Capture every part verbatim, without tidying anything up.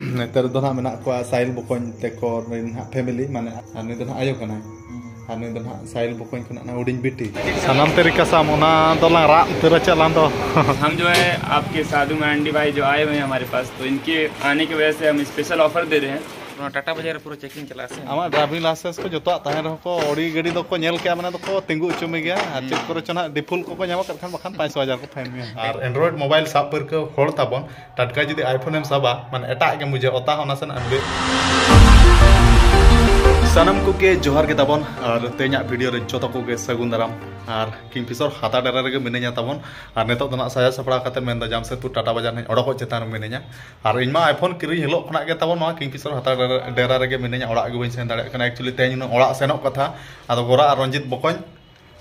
ᱱᱮᱛᱟᱨ ᱫᱚ ᱱᱟᱦᱟᱜ ᱢᱮᱱᱟᱜ ᱠᱚᱣᱟ ᱥᱟᱭᱤᱞ ᱵᱚᱠᱚᱧ ᱛᱮᱠᱚ ᱨᱮᱱ ᱱᱟᱦᱟᱜ ᱯᱷᱮᱢᱤᱞᱤ, ᱢᱟᱱᱮ, ᱟᱨ ᱱᱩᱭ ᱫᱚ ᱱᱟᱦᱟᱜ ᱟᱭᱳ ᱠᱟᱱᱟᱭ᱾ ᱟᱨ ᱱᱩᱭ ᱫᱚ ᱱᱟᱦᱟᱜ ᱥᱟᱭᱤᱞ ᱵᱚᱠᱚᱧ ᱠᱷᱚᱱᱟᱜ ᱱᱟᱦᱟᱜ ᱦᱩᱰᱤᱧ ᱵᱤᱴᱤ᱾ ᱥᱟᱱᱟᱢ ᱛᱮ ᱨᱤᱠᱟ ᱥᱟᱢ, ᱚᱱᱟ ᱫᱚᱞᱟᱝ ᱨᱟᱜ ᱩᱛᱟᱹᱨᱟ ᱪᱮᱫ ᱞᱟᱝ ᱫᱚ᱾ हम जो है आपके साधु मांडी भाई जो आए हुए हैं हमारे पास, तो इनके आने की वजह से हम स्पेशल ऑफर दे रहे हैं। ᱱᱚᱣᱟ ᱴᱟᱴᱟ ᱵᱟᱡᱟᱨ ᱨᱮ ᱯᱩᱨᱟᱹ ᱪᱮᱠᱤᱝ ᱪᱟᱞᱟᱜᱼᱟ ᱥᱮ? ᱟᱢᱟᱜ ᱰᱨᱟᱭᱵᱷᱤᱝ ᱞᱟᱭᱥᱮᱱᱥ ᱠᱚ ᱡᱚᱛᱚᱣᱟᱜ ᱛᱟᱦᱮᱱ ᱨᱮᱦᱚᱸ ᱠᱚ, ᱟᱹᱰᱤ ᱜᱟᱹᱰᱤ ᱫᱚᱠᱚ ᱧᱮᱞ ᱠᱮᱜᱼᱟ, ᱢᱟᱱᱮ ᱫᱚᱠᱚ ᱛᱤᱸᱜᱩ ᱦᱚᱪᱚ ᱢᱮᱜᱮᱭᱟ᱾ ᱟᱨ ᱪᱮᱫ ᱠᱚᱨᱮ ᱪᱚ ᱱᱟᱦᱟᱜ ᱰᱤᱯᱷᱚᱞᱴ ᱠᱚᱠᱚ ᱧᱟᱢᱟ, ᱠᱟᱜ ᱠᱷᱟᱱ ᱵᱟᱠᱷᱟᱱ ᱯᱟᱸᱪᱥᱚ ᱦᱟᱡᱟᱨ ᱠᱚ ᱯᱷᱟᱭᱤᱱ ᱢᱮᱭᱟ᱾ ᱟᱨ ᱮᱱᱰᱨᱚᱭᱮᱰ ᱢᱳᱵᱟᱭᱤᱞ ᱥᱟᱵ ᱯᱟᱹᱨᱠᱟᱹᱣ ᱦᱚᱲ ᱛᱟᱵᱚᱱ, ᱴᱟᱴᱠᱟ ᱡᱩᱫᱤ iPhone ᱮᱢ ᱥᱟᱵᱟ, ᱢᱟᱱᱮ ᱮᱴᱟᱜ ᱜᱮᱢ ᱵᱩᱡᱷᱟᱹᱣᱟ, ᱚᱛᱟ ᱦᱚᱸ ᱱᱟᱥᱮᱱᱟᱜ ᱮᱢ ᱵᱮ- ᱥᱟᱱᱟᱢ ᱠᱚᱜᱮ ᱡᱚᱦᱟᱨ ᱜᱮ ᱛᱟᱵᱚᱱ, ᱟᱨ ᱛᱮᱦᱮᱧᱟᱜ ᱵᱷᱤᱰᱤᱭᱳ ᱨᱮ ᱡᱚᱛᱚ ᱠᱚᱜᱮ ᱥᱟᱹᱜᱩᱱ ᱫᱟᱨᱟᱢ᱾ ᱟᱨ ᱠᱤᱝᱯᱷᱤᱥᱚᱨ ᱦᱟᱛᱟ ᱰᱮᱨᱟ ᱨᱮᱜᱮ ᱢᱤᱱᱟᱹᱧᱟ ᱛᱟᱵᱚᱱ, ᱟᱨ ᱱᱤᱛᱚᱜ ᱫᱚ ᱱᱟᱜ ᱥᱟᱡᱟᱣ ᱥᱟᱯᱲᱟᱣ ᱠᱟᱛᱮ ᱢᱮᱱᱫᱚ ᱡᱟᱢᱥᱮᱫᱽᱯᱩᱨ ᱴᱟᱴᱟ ᱵᱟᱡᱟᱨ ᱱᱟᱜ ᱚᱰᱚᱠᱚᱜ ᱪᱮᱛᱟᱱ ᱨᱮ ᱢᱤᱱᱟᱹᱧᱟ᱾ ᱟᱨ ᱤᱧ ᱢᱟ iPhone ᱠᱤᱨᱤᱧ ᱦᱤᱞᱳᱜ ᱠᱷᱚᱱᱟᱜ ᱜᱮ ᱛᱟᱵᱚᱱ ᱱᱚᱣᱟ ᱠᱤᱝᱯᱷᱤᱥᱚᱨ ᱦᱟᱛᱟ ᱰᱮᱨᱟ, ᱰᱮᱨᱟ ᱨᱮᱜᱮ ᱢᱤᱱᱟᱹᱧᱟ, ᱚᱲᱟᱜ ᱜᱮ ᱵᱟᱹᱧ ᱥᱮᱱ ᱫᱟᱲᱮᱭᱟᱜ ᱠᱟᱱᱟ᱾ Actually ᱛᱮᱦᱮᱧ ᱦᱩᱱᱟᱹᱝ ᱚᱲᱟᱜ ᱥᱮᱱᱚᱜ ᱠᱟᱛᱷᱟ, ᱟᱫᱚ ᱜᱳᱨᱟ ᱟᱨ ᱨᱚᱧᱡᱤᱛ ᱵᱚᱠᱚᱧ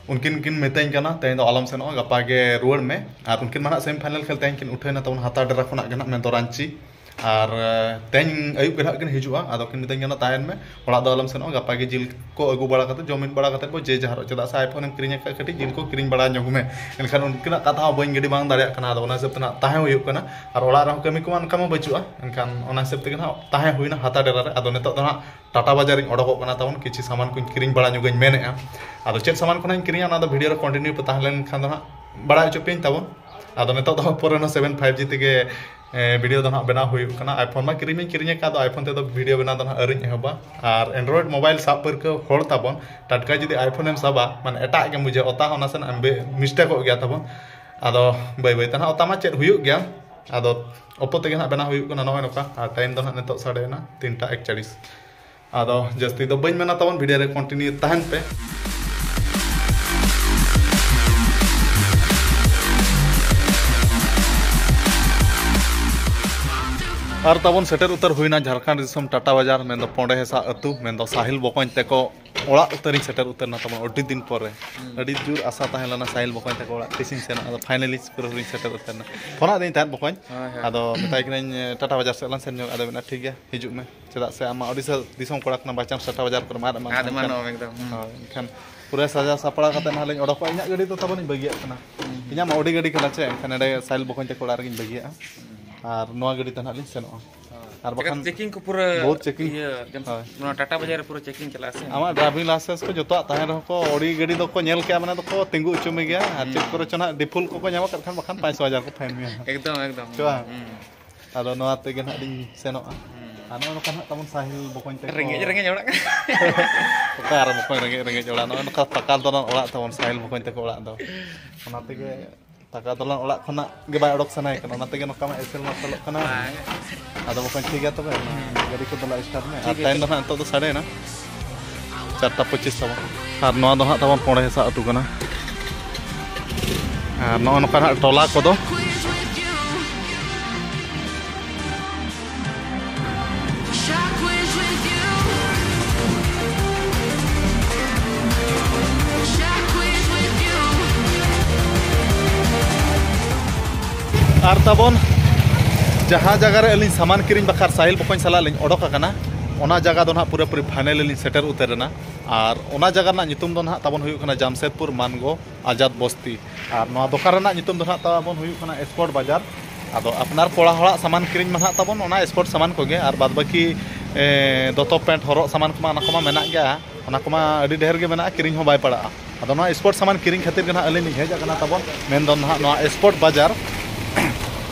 ᱩᱱᱠᱤᱱ ᱠᱤᱱ ᱢᱤᱛᱟᱹᱧ ᱠᱟᱱᱟ, "ᱛᱮᱦᱮᱧ ᱫᱚ ᱟᱞᱚᱢ ᱥᱮᱱᱚᱜᱼᱟ, ᱜᱟᱯᱟ ᱜᱮ ᱨᱩᱣᱟᱹᱲ ᱢᱮ᱾" ᱟᱨ ᱩᱱᱠᱤᱱ ᱢᱟ ᱱᱟᱜ ᱥᱮᱢᱤ ᱯᱷᱟᱭᱱᱟᱞ ᱠᱷᱮᱞ ᱛᱮᱦᱮᱧ ᱠᱤᱱ ᱩᱴᱷᱟᱹᱣᱱᱟ ᱛᱟᱵᱚᱱ ᱦᱟᱛᱟ ᱰᱮᱨᱟ ᱠᱷᱚᱱᱟᱜ ᱜᱮ ᱱᱟᱜ, ᱢᱮᱱᱫᱚ ᱨᱟᱸᱪᱤ᱾ ᱟᱨ, ᱮ, ᱛᱮᱦᱮᱧ ᱟᱹᱭᱩᱵ ᱜᱮ ᱱᱟᱜ ᱠᱤᱱ ᱦᱤᱡᱩᱜᱼᱟ᱾ ᱟᱫᱚ ᱠᱤᱱ ᱢᱤᱛᱟᱹᱧ ᱠᱟᱱᱟ, "ᱛᱟᱦᱮᱱ ᱢᱮ, ᱚᱲᱟᱜ ᱫᱚ ᱟᱞᱚᱢ ᱥᱮᱱᱚᱜᱼᱟ, ᱜᱟᱯᱟ ᱜᱮ ᱡᱤᱞ ᱠᱚ ᱟᱹᱜᱩ ᱵᱟᱲᱟ ᱠᱟᱛᱮ, ᱡᱚᱢ ᱢᱤᱫ ᱵᱟᱲᱟ ᱠᱟᱛᱮ ᱵᱚ ᱡᱮ ᱡᱟᱦᱟᱨᱚᱜ, ᱪᱮᱫᱟᱜ ᱥᱮ iPhone ᱮᱢ ᱠᱤᱨᱤᱧ ᱟᱠᱟᱫ, ᱠᱟᱹᱴᱤᱡ ᱡᱤᱞ ᱠᱚ ᱠᱤᱨᱤᱧ ᱵᱟᱲᱟ ᱧᱚᱜᱽ ᱢᱮ᱾" ᱮᱱᱠᱷᱟᱱ ᱩᱱᱠᱤᱱᱟᱜ ᱠᱟᱛᱷᱟ ᱦᱚᱸ ᱵᱟᱹᱧ ᱜᱤᱰᱤ ᱵᱟᱝ ᱫᱟᱲᱮᱭᱟᱜ ᱠᱟᱱᱟ᱾ ᱟᱫᱚ ᱚᱱᱟ ᱦᱤᱥᱟᱹᱵ ᱛᱮ ᱱᱟᱜ ᱛᱟᱦᱮᱸ ᱦᱩᱭᱩᱜ ᱠᱟᱱᱟ, ᱟᱨ ᱚᱲᱟᱜ ᱨᱮᱦᱚᱸ ᱠᱟᱹᱢᱤ ᱠᱚᱢᱟ ᱚᱱᱠᱟ ᱢᱟ ᱵᱟᱹᱪᱩᱜᱼᱟ᱾ ᱮᱱᱠᱷᱟᱱ ᱚᱱᱟ ᱦᱤᱥᱟᱹᱵ ᱛᱮᱜᱮ ᱱᱟᱜ ᱛᱟᱦᱮᱸ ᱦᱩᱭᱱᱟ ᱦᱟᱛᱟ ᱰᱮᱨᱟ ᱨᱮ᱾ ᱟᱫᱚ ᱱᱤᱛᱚᱜ ᱫᱚ ᱱᱟᱜ ᱴᱟᱴᱟ ᱵᱟᱡᱟᱨ ᱤᱧ ᱚᱰᱚᱠᱚᱜ ᱠᱟᱱᱟ ᱛᱟᱵᱚᱱ, ᱠᱤᱪᱷᱩ ᱥᱟᱢᱟᱱ ᱠᱚᱧ ᱠᱤᱨᱤᱧ ᱵᱟᱲᱟ ᱧᱚᱜᱟᱹᱧ ᱢᱮᱱᱮᱫᱼᱟ᱾ ᱟᱫᱚ ᱪᱮᱫ ᱥᱟᱢᱟᱱ ᱠᱚ ᱱᱟᱜ ᱤᱧ ᱠᱤᱨᱤᱧᱟ, ᱚᱱᱟ ᱫᱚ ᱵᱷᱤᱰᱤᱭᱳ ᱨᱮ ᱠᱚᱱᱴᱤᱱᱤᱭᱩ ᱯᱮ ᱛᱟᱦᱮᱸ ᱞᱮᱱᱠᱷᱟᱱ ᱫᱚ ᱱᱟᱜ ᱵᱟᱲᱟᱭ ᱦᱚᱪᱚ ᱯᱮᱭᱟᱹᱧ ᱛᱟᱵᱚᱱ᱾ ᱟᱫᱚ ᱱᱤᱛᱚᱜ ᱫᱚ ᱯᱚᱨᱮ ᱱᱚᱣᱟ ᱥᱮᱵᱷᱮᱱ ᱯᱷᱟᱭᱤᱵᱷ ᱡᱤ ᱛᱮᱜᱮ, ᱮ, ᱵᱷᱤᱰᱤᱭᱳ ᱫᱚ ᱱᱟᱜ ᱵᱮᱱᱟᱣ ᱦᱩᱭᱩᱜ ᱠᱟᱱᱟ᱾ iPhone ᱢᱟ ᱠᱤᱨᱤᱧ ᱢᱟᱧ ᱠᱤᱨᱤᱧ ᱟᱠᱟᱫ, ᱟᱫᱚ iPhone ᱛᱮᱫᱚ ᱵᱷᱤᱰᱤᱭᱳ ᱵᱮᱱᱟᱣ ᱫᱚ ᱱᱟᱜ ᱟᱹᱣᱨᱤᱧ ᱮᱦᱚᱵᱟ᱾ ᱟᱨ ᱮᱱᱰᱨᱚᱭᱮᱰ ᱢᱳᱵᱟᱭᱤᱞ ᱥᱟᱵ ᱯᱟᱹᱨᱠᱟᱹᱣ ᱦᱚᱲ ᱛᱟᱵᱚᱱ, ᱴᱟᱴᱠᱟ ᱡᱩᱫᱤ iPhone ᱮᱢ ᱥᱟᱵᱟ, ᱢᱟᱱᱮ ᱮᱴᱟᱜ ᱜᱮᱢ ᱵᱩᱡᱷᱟᱹᱣᱟ, ᱚᱛᱟ ᱦᱚᱸ ᱱᱟᱥᱮᱱᱟᱜ ᱮᱢ ᱵᱮ-, ᱢᱤᱥᱴᱮᱠᱚᱜ ᱜᱮᱭᱟ ᱛᱟᱵᱚᱱ᱾ ᱟᱫᱚ ᱵᱟᱹᱭ ᱵᱟᱹᱭ ᱛᱮ ᱱᱟᱜ ᱚᱛᱟ ᱢᱟ ᱪᱮᱫ ᱦᱩᱭᱩᱜ ᱜᱮᱭᱟ, ᱟᱫᱚ ᱚᱯᱚ ᱛᱮᱜᱮ ᱱᱟᱜ ᱵᱮᱱᱟᱣ ᱦᱩᱭᱩᱜ ᱠᱟᱱᱟ ᱱᱚᱜᱼᱚᱭ ᱱᱚᱝᱠᱟ᱾ ᱟᱨ ᱴᱟᱭᱤᱢ ᱫᱚ ᱱᱟᱜ ᱱᱤᱛᱚᱜ ᱥᱟᱰᱮᱭᱮᱱᱟ ᱛᱤᱱᱴᱟ ᱮᱠᱪᱟᱲᱤᱥ᱾ ᱟᱫᱚ ᱡᱟᱹᱥᱛᱤ ᱫᱚ ᱵᱟᱹᱧ ᱢᱮᱱᱟ ᱛᱟᱵᱚᱱ, ᱵᱷᱤᱰᱤᱭᱳ ᱨᱮ ᱠᱚᱱᱴᱤᱱᱤᱭᱩ ᱛᱟᱦᱮᱱ ᱯᱮ᱾ ᱟᱨ ᱛᱟᱵᱚᱱ ᱥᱮᱴᱮᱨ ᱩᱛᱟᱹᱨ ᱦᱩᱭᱱᱟ ᱡᱷᱟᱲᱠᱷᱚᱸᱰ ᱫᱤᱥᱚᱢ ᱴᱟᱴᱟ ᱵᱟᱡᱟᱨ, ᱢᱮᱱᱫᱚ ᱯᱚᱸᱰᱮ ᱦᱮᱸᱥᱟᱜ ᱟᱹᱛᱩ, ᱢᱮᱱᱫᱚ ᱥᱟᱦᱤᱞ ᱵᱚᱠᱚᱧ ᱛᱮᱠᱚ ᱚᱲᱟᱜ ᱩᱛᱟᱹᱨᱤᱧ ᱥᱮᱴᱮᱨ ᱩᱛᱟᱹᱨ ᱮᱱᱟ ᱛᱟᱵᱚᱱ ᱟᱹᱰᱤ ᱫᱤᱱ ᱯᱚᱨᱮ᱾ ᱦᱩᱸ᱾ ᱟᱹᱰᱤ ᱡᱳᱨ ᱟᱥᱟ ᱛᱟᱦᱮᱸ ᱞᱮᱱᱟ ᱥᱟᱦᱤᱞ ᱵᱚᱠᱚᱧ ᱛᱟᱠᱚ ᱚᱲᱟᱜ ᱛᱤᱥᱤᱧ ᱥᱮᱱᱚᱜᱼᱟ, ᱟᱫᱚ ᱯᱷᱟᱭᱱᱟᱞᱤ ᱯᱩᱨᱟᱹ ᱦᱩᱭ ᱥᱮᱴᱮᱨ ᱩᱛᱟᱹᱨ ᱮᱱᱟ᱾ ᱯᱷᱳᱱᱟᱫ ᱫᱤᱧ ᱛᱟᱦᱮᱸᱫ ᱵᱚᱠᱚᱧ, ᱦᱳᱭ, ᱦᱳᱭ᱾ ᱟᱫᱚ ᱢᱮᱛᱟᱭ ᱠᱟᱹᱱᱟᱹᱧ, "ᱴᱟᱴᱟ ᱵᱟᱡᱟᱨ ᱥᱮᱫ ᱞᱟᱝ ᱥᱮᱱ ᱧᱚᱜ", ᱟᱫᱚ ᱢᱮᱱᱟ, "ᱴᱷᱤᱠ ᱜᱮᱭᱟ, ᱦᱤᱡᱩᱜ ᱢᱮ, ᱪᱮᱫᱟᱜ ᱥᱮ ᱟᱢ ᱢᱟ ᱳᱰᱤᱥᱟ ᱫᱤᱥᱚᱢ ᱠᱚᱲᱟ ᱠᱟᱱᱟᱢ, by chance ᱴᱟᱴᱟ ᱵᱟᱡᱟᱨ ᱠᱚᱨᱮᱢ ᱟᱫ ᱮᱢᱟᱱ ᱟᱫ ᱞᱮᱱᱠᱷᱟᱱ", ᱮᱢᱟᱱᱚᱜ ᱟᱢ ᱮᱠᱫᱚᱢ, ᱦᱩᱸ᱾ ᱦᱳᱭ, ᱮᱱᱠᱷᱟᱱ ᱯᱩᱨᱟᱹ ᱥᱟᱡᱟᱣ ᱥᱟᱯᱲᱟᱣ ᱠᱟᱛᱮ ᱱᱟᱦᱟᱜ ᱞᱤᱧ ᱚᱰᱚᱠᱚᱜᱼᱟ᱾ ᱤᱧᱟᱹᱜ ᱜᱟᱹᱰᱤ ᱫᱚ ᱛᱟᱵᱚᱱᱤᱧ ᱵᱟᱹᱜᱤᱭᱟᱜ ᱠᱟᱱᱟ, ᱦᱩᱸ᱾ ᱤᱧᱟᱹᱜ ᱢᱟ ᱳᱰᱤ ᱜᱟᱹᱰᱤ ᱠᱟᱱᱟ ᱪᱮ, ᱮᱱᱠᱷᱟᱱ ᱱᱚᱰᱮ ᱥᱟᱦᱤᱞ ᱵᱚᱠᱚᱧ ᱛᱟᱠᱚ ᱚᱲᱟᱜ ᱨᱮᱜᱤᱧ ᱵᱟᱹᱜᱤᱭᱟᱜᱼᱟ᱾ ᱦᱩᱸ᱾ ᱟᱨ ᱱᱚᱣᱟ ᱜᱟᱹᱰᱤ ᱛᱮ ᱱᱟᱦᱟᱜ ᱞᱤᱧ ᱥᱮᱱᱚᱜᱼᱟ᱾ ᱟᱨ ᱵᱟᱠᱷᱟᱱ ᱪᱮᱠᱤᱝ ᱠᱚ ᱯᱩᱨᱟᱹ ᱵᱚᱦᱩᱛ ᱪᱮᱠᱤᱝ᱾ ᱤᱭᱟᱹ ᱡᱟᱢ- ᱦᱳᱭ᱾ ᱱᱚᱣᱟ ᱴᱟᱴᱟ ᱵᱟᱡᱟᱨ ᱨᱮ ᱯᱩᱨᱟᱹ ᱪᱮᱠᱤᱝ ᱪᱟᱞᱟᱜᱼᱟ ᱥᱮ? ᱟᱢᱟᱜ ᱰᱨᱟᱭᱵᱷᱤᱝ ᱞᱟᱭᱥᱮᱱᱥ ᱠᱚ ᱡᱚᱛᱚᱣᱟᱜ ᱛᱟᱦᱮᱱ ᱨᱮᱦᱚᱸ ᱠᱚ, ᱟᱹᱰᱤ ᱜᱟᱹᱰᱤ ᱫᱚᱠᱚ ᱛᱤᱸᱜᱩ ᱦᱚᱪᱚ ᱢᱮᱜᱮᱭᱟ᱾ ᱟᱨ ᱪᱮᱫ ᱠᱚᱨᱮ ᱪᱚ ᱱᱟᱦᱟᱜ ᱰᱤᱯᱷᱩᱞ ᱠᱚᱠᱚ ᱧᱟᱢ ᱟᱠᱟᱫ ᱠᱷᱟᱱ, ᱵᱟᱠᱷᱟᱱ ᱯᱟᱸᱪᱥᱚ ᱦᱟᱡᱟᱨ ᱠᱚ ᱯᱷᱟᱭᱤᱱ ᱢᱮᱭᱟ᱾ ᱮᱠᱫᱚᱢ ᱮᱠᱫᱚᱢ᱾ ᱥᱮ ᱵᱟᱝ? ᱦᱩᱸ᱾ ᱟᱫᱚ ᱱᱚᱣᱟ ᱛᱮᱜᱮ ᱱᱟᱦᱟᱜ ᱞᱤᱧ ᱥᱮᱱᱚᱜᱼᱟ᱾ ᱟᱨ ᱱᱚᱜᱼᱚᱭ ᱱᱚᱝᱠᱟ ᱱᱟᱦᱟᱜ ᱛᱟᱵᱚᱱ ᱥᱟᱦᱤᱞ ᱵᱚᱠᱚᱧ ᱛᱟᱠᱚ᱾ ᱨᱮᱸᱜᱮᱡ ᱨᱮᱸᱜᱮᱡ ᱚᱲᱟᱜ᱾ ᱚᱠᱟᱨᱮ ᱵᱚᱠᱚᱧ ᱨᱮᱸᱜᱮᱡ ᱨᱮᱸᱜᱮᱡ ᱚᱲᱟᱜ, ᱱᱚᱜᱼᱚᱭ ᱱᱚᱝᱠᱟ ᱯᱟᱠᱟ ᱫᱚᱞᱟᱱ ᱚᱲᱟᱜ ᱛᱟᱵᱚᱱ ᱥᱟᱦᱤᱞ ᱵᱚᱠᱚᱧ ᱛᱟᱠᱚ ᱚᱲᱟᱜ ᱫᱚ᱾ ᱚᱱᱟ ᱛᱮᱜᱮ ᱯᱟᱠᱟ ᱫᱚᱞᱟᱱ ᱚᱲᱟᱜ ᱠᱷᱚᱱᱟᱜ ᱜᱮ ᱵᱟᱭ ᱚᱰᱚᱠ ᱥᱟᱱᱟᱭᱮ ᱠᱟᱱᱟ, ᱚᱱᱟ ᱛᱮᱜᱮ ᱱᱚᱝᱠᱟ ᱢᱟ ᱮᱥᱮᱞ ᱢᱟᱨᱥᱟᱞᱚᱜ ᱠᱟᱱᱟ᱾ ᱟᱫᱚ ᱵᱚᱠᱚᱧ ᱴᱷᱤᱠ ᱜᱮᱭᱟ ᱛᱚᱵᱮ, ᱚᱱᱟ ᱜᱟᱹᱰᱤ ᱠᱚ ᱫᱚᱞᱟ ᱥᱴᱟᱨᱴ ᱢᱮ᱾ ᱟᱨ ᱴᱟᱭᱤᱢ ᱫᱚ ᱱᱟᱦᱟᱜ ᱱᱤᱛᱚᱜ ᱫᱚ ᱥᱟᱰᱮᱭᱮᱱᱟ ᱪᱟᱨᱴᱟ ᱯᱚᱸᱪᱤᱥ ᱛᱟᱵᱚᱱ᱾ ᱟᱨ ᱱᱚᱣᱟ ᱫᱚ ᱱᱟᱦᱟᱜ ᱛᱟᱵᱚᱱ ᱯᱚᱲᱮ ᱦᱮᱥᱟ ᱟᱹᱛᱩ ᱠᱟᱱᱟ᱾ ᱟᱨ ᱱᱚᱜᱼᱚ ᱱᱚᱝᱠᱟ ᱱᱟᱦᱟᱜ ᱴᱚᱞᱟ ᱠᱚᱫᱚ᱾ ᱟᱨ ᱛᱟᱵᱚᱱ ᱡᱟᱦᱟᱸ ᱡᱟᱭᱜᱟ ᱨᱮ ᱟᱹᱞᱤᱧ ᱥᱟᱢᱟᱱ ᱠᱤᱨᱤᱧ ᱵᱟᱠᱷᱨᱟ ᱥᱟᱦᱤᱞ ᱵᱚᱠᱚᱧ ᱥᱟᱞᱟᱜ ᱞᱤᱧ ᱚᱰᱚᱠ ᱟᱠᱟᱱᱟ, ᱚᱱᱟ ᱡᱟᱭᱜᱟ ᱫᱚ ᱱᱟᱦᱟᱜ ᱯᱩᱨᱟᱹᱯᱩᱨᱤ ᱯᱷᱟᱭᱱᱮᱞ ᱞᱤᱧ ᱥᱮᱴᱮᱨ ᱩᱛᱟᱹᱨ ᱮᱱᱟ᱾ ᱟᱨ ᱚᱱᱟ ᱡᱟᱭᱜᱟ ᱨᱮᱱᱟᱜ ᱧᱩᱛᱩᱢ ᱫᱚ ᱱᱟᱦᱟᱜ ᱛᱟᱵᱚᱱ ᱦᱩᱭᱩᱜ ᱠᱟᱱᱟ ᱡᱟᱢᱥᱮᱫᱽᱯᱩᱨ ᱢᱟᱱᱜᱳ ᱟᱡᱟᱫ ᱵᱚᱥᱛᱤ᱾ ᱟᱨ ᱱᱚᱣᱟ ᱫᱚᱠᱟᱱ ᱨᱮᱱᱟᱜ ᱧᱩᱛᱩᱢ ᱫᱚ ᱱᱟᱦᱟᱜ ᱛᱟᱵᱚᱱ ᱦᱩᱭᱩᱜ ᱠᱟᱱᱟ ᱥᱯᱳᱨᱴ ᱵᱟᱡᱟᱨ᱾ ᱟᱫᱚ ᱟᱯᱱᱟᱨ ᱠᱚᱲᱟ ᱦᱚᱲᱟᱜ ᱥᱟᱢᱟᱱ ᱠᱤᱨᱤᱧ ᱢᱟ ᱱᱟᱦᱟᱜ ᱛᱟᱵᱚᱱ ᱚᱱᱟ ᱥᱯᱳᱨᱴ ᱥᱟᱢᱟᱱ ᱠᱚᱜᱮ, ᱟᱨ ᱵᱟᱫ ᱵᱟᱹᱠᱤ, ᱮ, ᱫᱚᱛᱚ ᱯᱮᱱᱴ ᱦᱚᱨᱚᱜ ᱥᱟᱢᱟᱱ ᱠᱚᱢᱟ ᱚᱱᱟ ᱠᱚᱢᱟ ᱢᱮᱱᱟᱜ ᱜᱮᱭᱟ, ᱚᱱᱟ ᱠᱚᱢᱟ ᱟᱹᱰᱤ ᱰᱷᱮᱨ ᱜᱮ ᱢᱮᱱᱟᱜᱼᱟ, ᱠᱤᱨᱤᱧ ᱦᱚᱸ ᱵᱟᱭ ᱯᱟᱲᱟᱜᱼᱟ᱾ ᱟᱫᱚ ᱱᱚᱣᱟ ᱥᱯᱳᱨᱴ ᱥᱟᱢᱟᱱ ᱠᱤᱨᱤᱧ ᱠᱷᱟᱹᱛᱤᱨ ᱜᱮ ᱱᱟᱦᱟᱜ ᱟᱹᱞᱤᱧ ᱞᱤᱧ ᱦᱮᱡ ᱟᱠᱟᱱᱟ ᱛᱟᱵᱚᱱ, ᱢᱮᱱᱫᱚ ᱱᱟᱦᱟᱜ ᱱᱚᱣᱟ ᱥᱯᱳᱨᱴ ᱵᱟᱡᱟᱨ᱾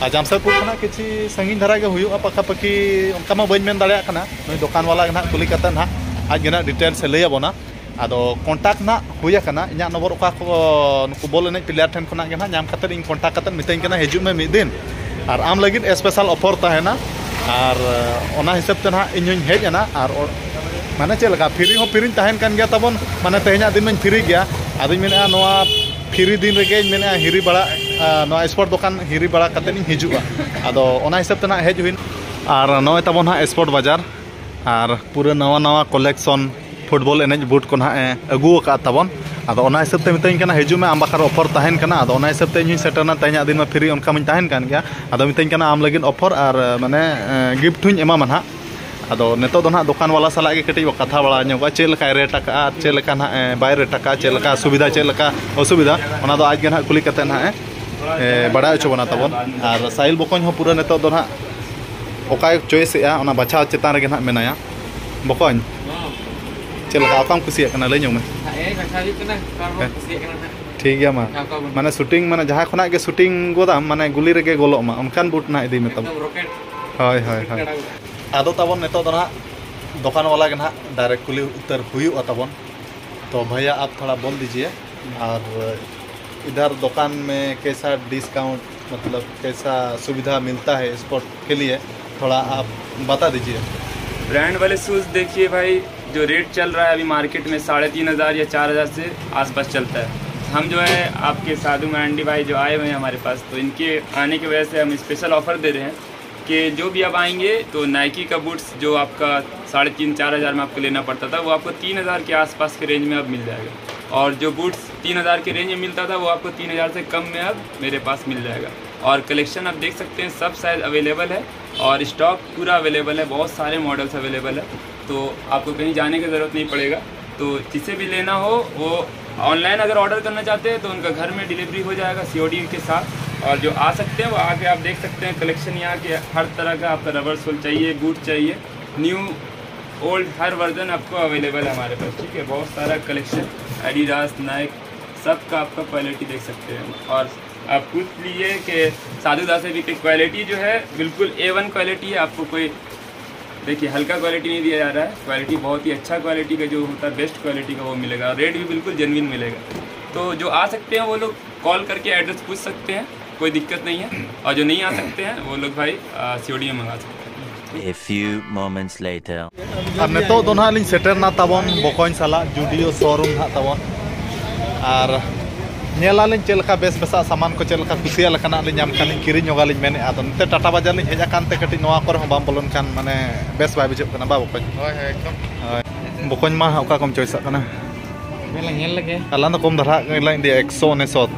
ᱟᱨ ᱡᱟᱢᱥᱮᱫᱽᱯᱩᱨ ᱠᱷᱚᱱᱟᱜ ᱠᱤᱪᱷᱤ ᱥᱟᱺᱜᱤᱧ ᱫᱷᱟᱨᱟ ᱜᱮ ᱦᱩᱭᱩᱜᱼᱟ ᱯᱟᱠᱟᱯᱟᱠᱤ, ᱚᱱᱠᱟ ᱢᱟ ᱵᱟᱹᱧ ᱢᱮᱱ ᱫᱟᱲᱮᱭᱟᱜ ᱠᱟᱱᱟ᱾ ᱱᱩᱭ ᱫᱚᱠᱟᱱ ᱵᱟᱞᱟ ᱜᱮ ᱱᱟᱦᱟᱜ ᱠᱩᱞᱤ ᱠᱟᱛᱮ ᱱᱟᱦᱟᱜ ᱟᱡ ᱜᱮ ᱱᱟᱦᱟᱜ ᱰᱤᱴᱮᱞᱥ ᱮ ᱞᱟᱹᱭ ᱟᱵᱚᱱᱟ᱾ ᱟᱫᱚ ᱠᱚᱱᱴᱟᱠᱴ ᱱᱟᱦᱟᱜ ᱦᱩᱭ ᱟᱠᱟᱱᱟ, ᱤᱧᱟᱹᱜ ᱱᱚᱢᱵᱚᱨ ᱚᱠᱟ ᱠᱚ ᱱᱩᱠᱩ ᱵᱚᱞ ᱮᱱᱮᱡ ᱯᱞᱮᱭᱟᱨ ᱴᱷᱮᱱ ᱠᱷᱚᱱᱟᱜ ᱜᱮ ᱱᱟᱦᱟᱜ ᱧᱟᱢ ᱠᱟᱛᱮ ᱤᱧ ᱠᱚᱱᱴᱟᱠᱴ ᱠᱟᱛᱮ ᱢᱤᱛᱟᱹᱧ ᱠᱟᱱᱟ, "ᱦᱤᱡᱩᱜ ᱢᱮ ᱢᱤᱫ ᱫᱤᱱ, ᱟᱨ ᱟᱢ ᱞᱟᱹᱜᱤᱫ ᱥᱯᱮᱥᱟᱞ ᱚᱯᱷᱟᱨ ᱛᱟᱦᱮᱱᱟ", ᱟᱨ ᱚᱱᱟ ᱦᱤᱥᱟᱹᱵ ᱛᱮ ᱱᱟᱦᱟᱜ ᱤᱧ ᱦᱚᱧ ᱦᱮᱡ ᱮᱱᱟ᱾ ᱟᱨ ᱚ-, ᱢᱟᱱᱮ ᱪᱮᱫ ᱞᱮᱠᱟ, ᱯᱷᱤᱨᱤ ᱦᱚᱸ ᱯᱷᱤᱨᱤᱧ ᱛᱟᱦᱮᱱ ᱠᱟᱱ ᱜᱮᱭᱟ ᱛᱟᱵᱚᱱ, ᱢᱟᱱᱮ ᱛᱮᱦᱮᱧᱟᱜ ᱫᱤᱱ ᱢᱟᱧ ᱯᱷᱤᱨᱤ ᱜᱮᱭᱟ᱾ ᱟᱫᱚᱧ ᱢᱮᱱᱮᱫᱼᱟ, ᱱᱚᱣᱟ ᱯᱷᱤᱨᱤ ᱫᱤᱱ ᱨᱮᱜᱮᱧ ᱢᱮᱱᱮᱫᱼᱟ, ᱦᱤᱨᱤ ᱵᱟᱲᱟ, ᱟ, ᱱᱚᱣᱟ ᱥᱯᱳᱨᱴ ᱫᱚᱠᱟᱱ ᱦᱤᱨᱤ ᱵᱟᱲᱟ ᱠᱟᱛᱮ ᱤᱧ ᱦᱤᱡᱩᱜᱼᱟ᱾ ᱟᱫᱚ ᱚᱱᱟ ᱦᱤᱥᱟᱹᱵ ᱛᱮ ᱱᱟᱦᱟᱜ ᱦᱮᱡ ᱦᱩᱭᱱᱟ᱾ ᱟᱨ ᱱᱚᱜᱼᱚᱭ ᱛᱟᱵᱚᱱ ᱦᱟᱸᱜ ᱥᱯᱳᱨᱴ ᱵᱟᱡᱟᱨ, ᱟᱨ ᱯᱩᱨᱟᱹ ᱱᱟᱣᱟ ᱱᱟᱣᱟ ᱠᱚᱞᱮᱠᱥᱚᱱ ᱯᱷᱩᱴᱵᱚᱞ ᱮᱱᱮᱡ ᱵᱩᱴ ᱠᱚ ᱱᱟᱦᱟᱜ ᱮ ᱟᱹᱜᱩ ᱟᱠᱟᱫ ᱛᱟᱵᱚᱱ᱾ ᱟᱫᱚ ᱚᱱᱟ ᱦᱤᱥᱟᱹᱵ ᱛᱮ ᱢᱤᱛᱟᱹᱧ ᱠᱟᱱᱟ, "ᱦᱤᱡᱩᱜ ᱢᱮ, ᱟᱢ ᱵᱟᱠᱷᱨᱟ ᱚᱯᱷᱟᱨ ᱛᱟᱦᱮᱱ ᱠᱟᱱᱟ᱾" ᱟᱫᱚ ᱚᱱᱟ ᱦᱤᱥᱟᱹᱵ ᱛᱮ ᱤᱧ ᱦᱚᱸᱧ ᱥᱮᱴᱮᱨᱱᱟ, ᱛᱮᱦᱮᱧᱟᱜ ᱫᱤᱱ ᱢᱟ ᱯᱷᱤᱨᱤ ᱚᱱᱠᱟ ᱢᱟᱧ ᱛᱟᱦᱮᱱ ᱠᱟᱱ ᱜᱮᱭᱟ᱾ ᱟᱫᱚ ᱢᱤᱛᱟᱹᱧ ᱠᱟᱱᱟ, "ᱟᱢ ᱞᱟᱹᱜᱤᱫ ᱚᱯᱷᱟᱨ ᱟᱨ, ᱢᱟᱱᱮ, ᱜᱤᱯᱷᱴ ᱦᱚᱸᱧ ᱮᱢᱟᱢᱟ ᱱᱟᱦᱟᱜ᱾" ᱟᱫᱚ ᱱᱤᱛᱚᱜ ᱫᱚ ᱱᱟᱦᱟᱜ ᱫᱚᱠᱟᱱ ᱵᱟᱞᱟ ᱥᱟᱞᱟᱜ ᱜᱮ ᱠᱟᱹᱴᱤᱡ ᱵᱚ ᱠᱟᱛᱷᱟ ᱵᱟᱲᱟ ᱧᱚᱜᱚᱜᱼᱟ, ᱪᱮᱫ ᱞᱮᱠᱟᱭ ᱨᱮᱴ ᱟᱠᱟᱫᱼᱟ, ᱪᱮᱫ ᱞᱮᱠᱟ ᱱᱟᱦᱟᱜ, ᱮ, ᱵᱟᱭ ᱨᱮᱴ ᱟᱠᱟᱫᱼᱟ, ᱪᱮᱫ ᱞᱮᱠᱟ ᱥᱩᱵᱤᱫᱷᱟ, ᱪᱮᱫ ᱞᱮᱠᱟ ᱚᱥᱩᱵᱤᱫᱷᱟ, ᱚᱱᱟ ᱫᱚ ᱟᱡ ᱜᱮ ᱱᱟᱦᱟᱜ ᱠᱩᱞᱤ ᱠᱟᱛᱮ ᱱᱟᱦᱟᱜ ᱮ ᱮ, ᱵᱟᱲᱟᱭ ᱦᱚᱪᱚ ᱵᱚᱱᱟ ᱛᱟᱵᱚᱱ᱾ ᱟᱨ ᱥᱟᱦᱤᱞ ᱵᱚᱠᱚᱧ ᱦᱚᱸ ᱯᱩᱨᱟᱹ ᱱᱤᱛᱚᱜ ᱫᱚ ᱱᱟᱦᱟᱜ ᱚᱠᱟᱭ ᱪᱚᱭᱮᱥᱮᱜᱼᱟ, ᱚᱱᱟ ᱵᱟᱪᱷᱟᱣ ᱪᱮᱛᱟᱱ ᱨᱮᱜᱮ ᱱᱟᱦᱟᱜ ᱢᱮᱱᱟᱭᱟ᱾ ᱵᱚᱠᱚᱧ, ᱪᱮᱫ ᱞᱮᱠᱟ, ᱚᱠᱟᱢ ᱠᱩᱥᱤᱭᱟᱜ ᱠᱟᱱᱟ, ᱞᱟᱹᱭ ᱧᱚᱜ ᱢᱮ᱾ ᱦᱮᱸ, ᱵᱟᱪᱷᱟᱣ ᱦᱩᱭᱩᱜ ᱠᱟᱱᱟ, ᱚᱠᱟ ᱵᱚᱱ ᱦᱮᱸ᱾ ᱠᱩᱥᱤᱭᱟᱜ ᱠᱟᱱᱟ ᱱᱟᱦᱟᱜ᱾ ᱴᱷᱤᱠ ᱜᱮᱭᱟ, ᱢᱟ᱾ ᱦᱮᱸ, ᱚᱠᱟ ᱵᱚᱱ ᱢᱟᱱᱮ ᱥᱩᱴᱤᱝ, ᱢᱟᱱᱮ ᱡᱟᱦᱟᱸ ᱠᱷᱚᱱᱟᱜ ᱜᱮ ᱥᱩᱴᱤᱝ ᱜᱚᱫᱟᱢ, ᱢᱟᱱᱮ ᱜᱩᱞᱤ ᱨᱮᱜᱮ ᱜᱚᱞᱚᱜ ᱢᱟ, ᱚᱱᱠᱟᱱ ᱵᱩᱴ ᱱᱟᱦᱟᱜ ᱤᱫᱤ ᱢᱮ ᱛᱟᱵᱚᱱ᱾ ᱮᱠᱫᱚᱢ ᱨᱚᱠᱮᱴ᱾ ᱦᱳᱭ, ᱦᱳᱭ, ᱦᱳᱭ᱾ ᱟᱫᱚ ᱛᱟᱵᱚᱱ ᱱᱤᱛᱚᱜ ᱫᱚ ᱱᱟᱦᱟᱜ ᱫᱚᱠᱟᱱ ᱵᱟᱞᱟ ᱜᱮ ᱱᱟᱦᱟᱜ ᱰᱟᱭᱨᱮᱠᱴ ᱠᱩᱞᱤ ᱩᱛᱟᱹᱨ ᱦᱩᱭᱩᱜᱼᱟ ᱛᱟᱵᱚᱱ᱾ तो भैया, आप थोड़ा बोल दीजिए, और इधर दुकान में कैसा डिस्काउंट, मतलब कैसा सुविधा मिलता है स्पोर्ट के लिए, थोड़ा आप बता दीजिए। ब्रांड वाले शूज़ देखिए भाई, जो रेट चल रहा है अभी मार्केट में साढ़े तीन हज़ार या चार हज़ार से आसपास चलता है। हम जो है आपके साधु मांडी भाई जो आए हुए हैं हमारे पास, तो इनके आने की वजह से हम स्पेशल ऑफर दे रहे हैं कि जो भी आप आएंगे तो नाइकी का बूट्स जो आपका साढ़े तीन चार हज़ार में आपको लेना पड़ता था, वो आपको तीन हज़ार के आसपास के रेंज में अब मिल जाएगा। और जो बूट्स तीन हज़ार के रेंज में मिलता था, वो आपको तीन हज़ार से कम में अब मेरे पास मिल जाएगा। और कलेक्शन आप देख सकते हैं, सब साइज अवेलेबल है और स्टॉक पूरा अवेलेबल है, बहुत सारे मॉडल्स अवेलेबल है, तो आपको कहीं जाने की ज़रूरत नहीं पड़ेगा। तो जिसे भी लेना हो, वो ऑनलाइन अगर ऑर्डर करना चाहते हैं तो उनका घर में डिलीवरी हो जाएगा सीओडी के साथ। और जो आ सकते हैं वो आके आप देख सकते हैं कलेक्शन यहाँ के, हर तरह का आपका रबर सोल चाहिए, बूट चाहिए, न्यू ओल्ड हर वर्जन आपको अवेलेबल है हमारे पास। ठीक है, बहुत सारा कलेक्शन, एडिडास, नाइक, सब का आपका क्वालिटी देख सकते हैं। और आप पूछ लीजिए कि साधु दा से भी कि क्वालिटी जो है बिल्कुल ए वन क्वालिटी है, आपको कोई, देखिए, हल्का क्वालिटी नहीं दिया जा रहा है, क्वालिटी बहुत ही अच्छा क्वालिटी का जो होता है, बेस्ट क्वालिटी का वो मिलेगा और रेट भी बिल्कुल जेन्युइन मिलेगा। तो जो आ सकते हैं वो लोग कॉल करके एड्रेस पूछ सकते हैं, कोई दिक्कत नहीं है। और जो नहीं आ सकते हैं वो लोग भाई सीओडी में मंगा सकते हैं। A few moments later. ᱟᱨ ᱱᱤᱛᱚᱜ ᱫᱚ ᱱᱟᱦᱟᱜ ᱞᱤᱧ ᱥᱮᱴᱮᱨ ᱱᱟ ᱛᱟᱵᱚᱱ ᱵᱚᱠᱚᱧ ᱥᱟᱞᱟᱜ ᱡᱩᱰᱤᱭᱳ ᱥᱳᱨᱩᱢ ᱱᱟᱦᱟᱜ ᱛᱟᱵᱚᱱ᱾ ᱟᱨ ᱧᱮᱞ ᱟᱹᱞᱤᱧ ᱪᱮᱫ ᱞᱮᱠᱟ ᱵᱮᱥ ᱵᱮᱥᱟᱜ ᱥᱟᱢᱟᱱ ᱠᱚ, ᱪᱮᱫ ᱞᱮᱠᱟ ᱠᱩᱥᱤᱭᱟᱜ ᱞᱮᱠᱟᱱᱟᱜ ᱞᱤᱧ ᱧᱟᱢ ᱠᱷᱟᱱ ᱞᱤᱧ ᱠᱤᱨᱤᱧ ᱧᱚᱜᱟ ᱞᱤᱧ ᱢᱮᱱᱮᱫᱼᱟ᱾ ᱟᱫᱚ ᱱᱚᱛᱮ ᱴᱟᱴᱟ ᱵᱟᱡᱟᱨ ᱞᱤᱧ ᱦᱮᱡ ᱟᱠᱟᱱ ᱛᱮ ᱠᱟᱹᱴᱤᱡ ᱱᱚᱣᱟ ᱠᱚᱨᱮ ᱦᱚᱸ ᱵᱟᱝ ᱵᱚᱞᱚᱱ ᱠᱷᱟᱱ ᱢᱟᱱᱮ ᱵᱮᱥ ᱵᱟᱭ ᱵᱩᱡᱷᱟᱹᱜ ᱠᱟᱱᱟ, ᱵᱟ ᱵᱚᱠᱚᱧ? ᱦᱳᱭ, ᱦᱳᱭ, ᱮᱠᱫᱚᱢ᱾ ᱦᱳᱭ᱾ ᱵᱚᱠᱚᱧ ᱢᱟ ᱚᱠᱟ ᱠᱚᱢ ᱪᱚᱭᱮᱥᱟᱜ ᱠᱟᱱᱟ? ᱧᱮᱞ ᱞᱟᱝ ᱧᱮᱞ ᱞᱮᱜᱮ᱾ ᱟᱞᱟᱝ ᱫᱚ ᱠᱚᱢ ᱫᱷᱟᱨᱟ ᱜᱮᱞᱟᱝ ᱤᱫᱤᱭᱟ, ᱮᱠᱥᱚ ᱩᱱᱤᱥᱚᱛ᱾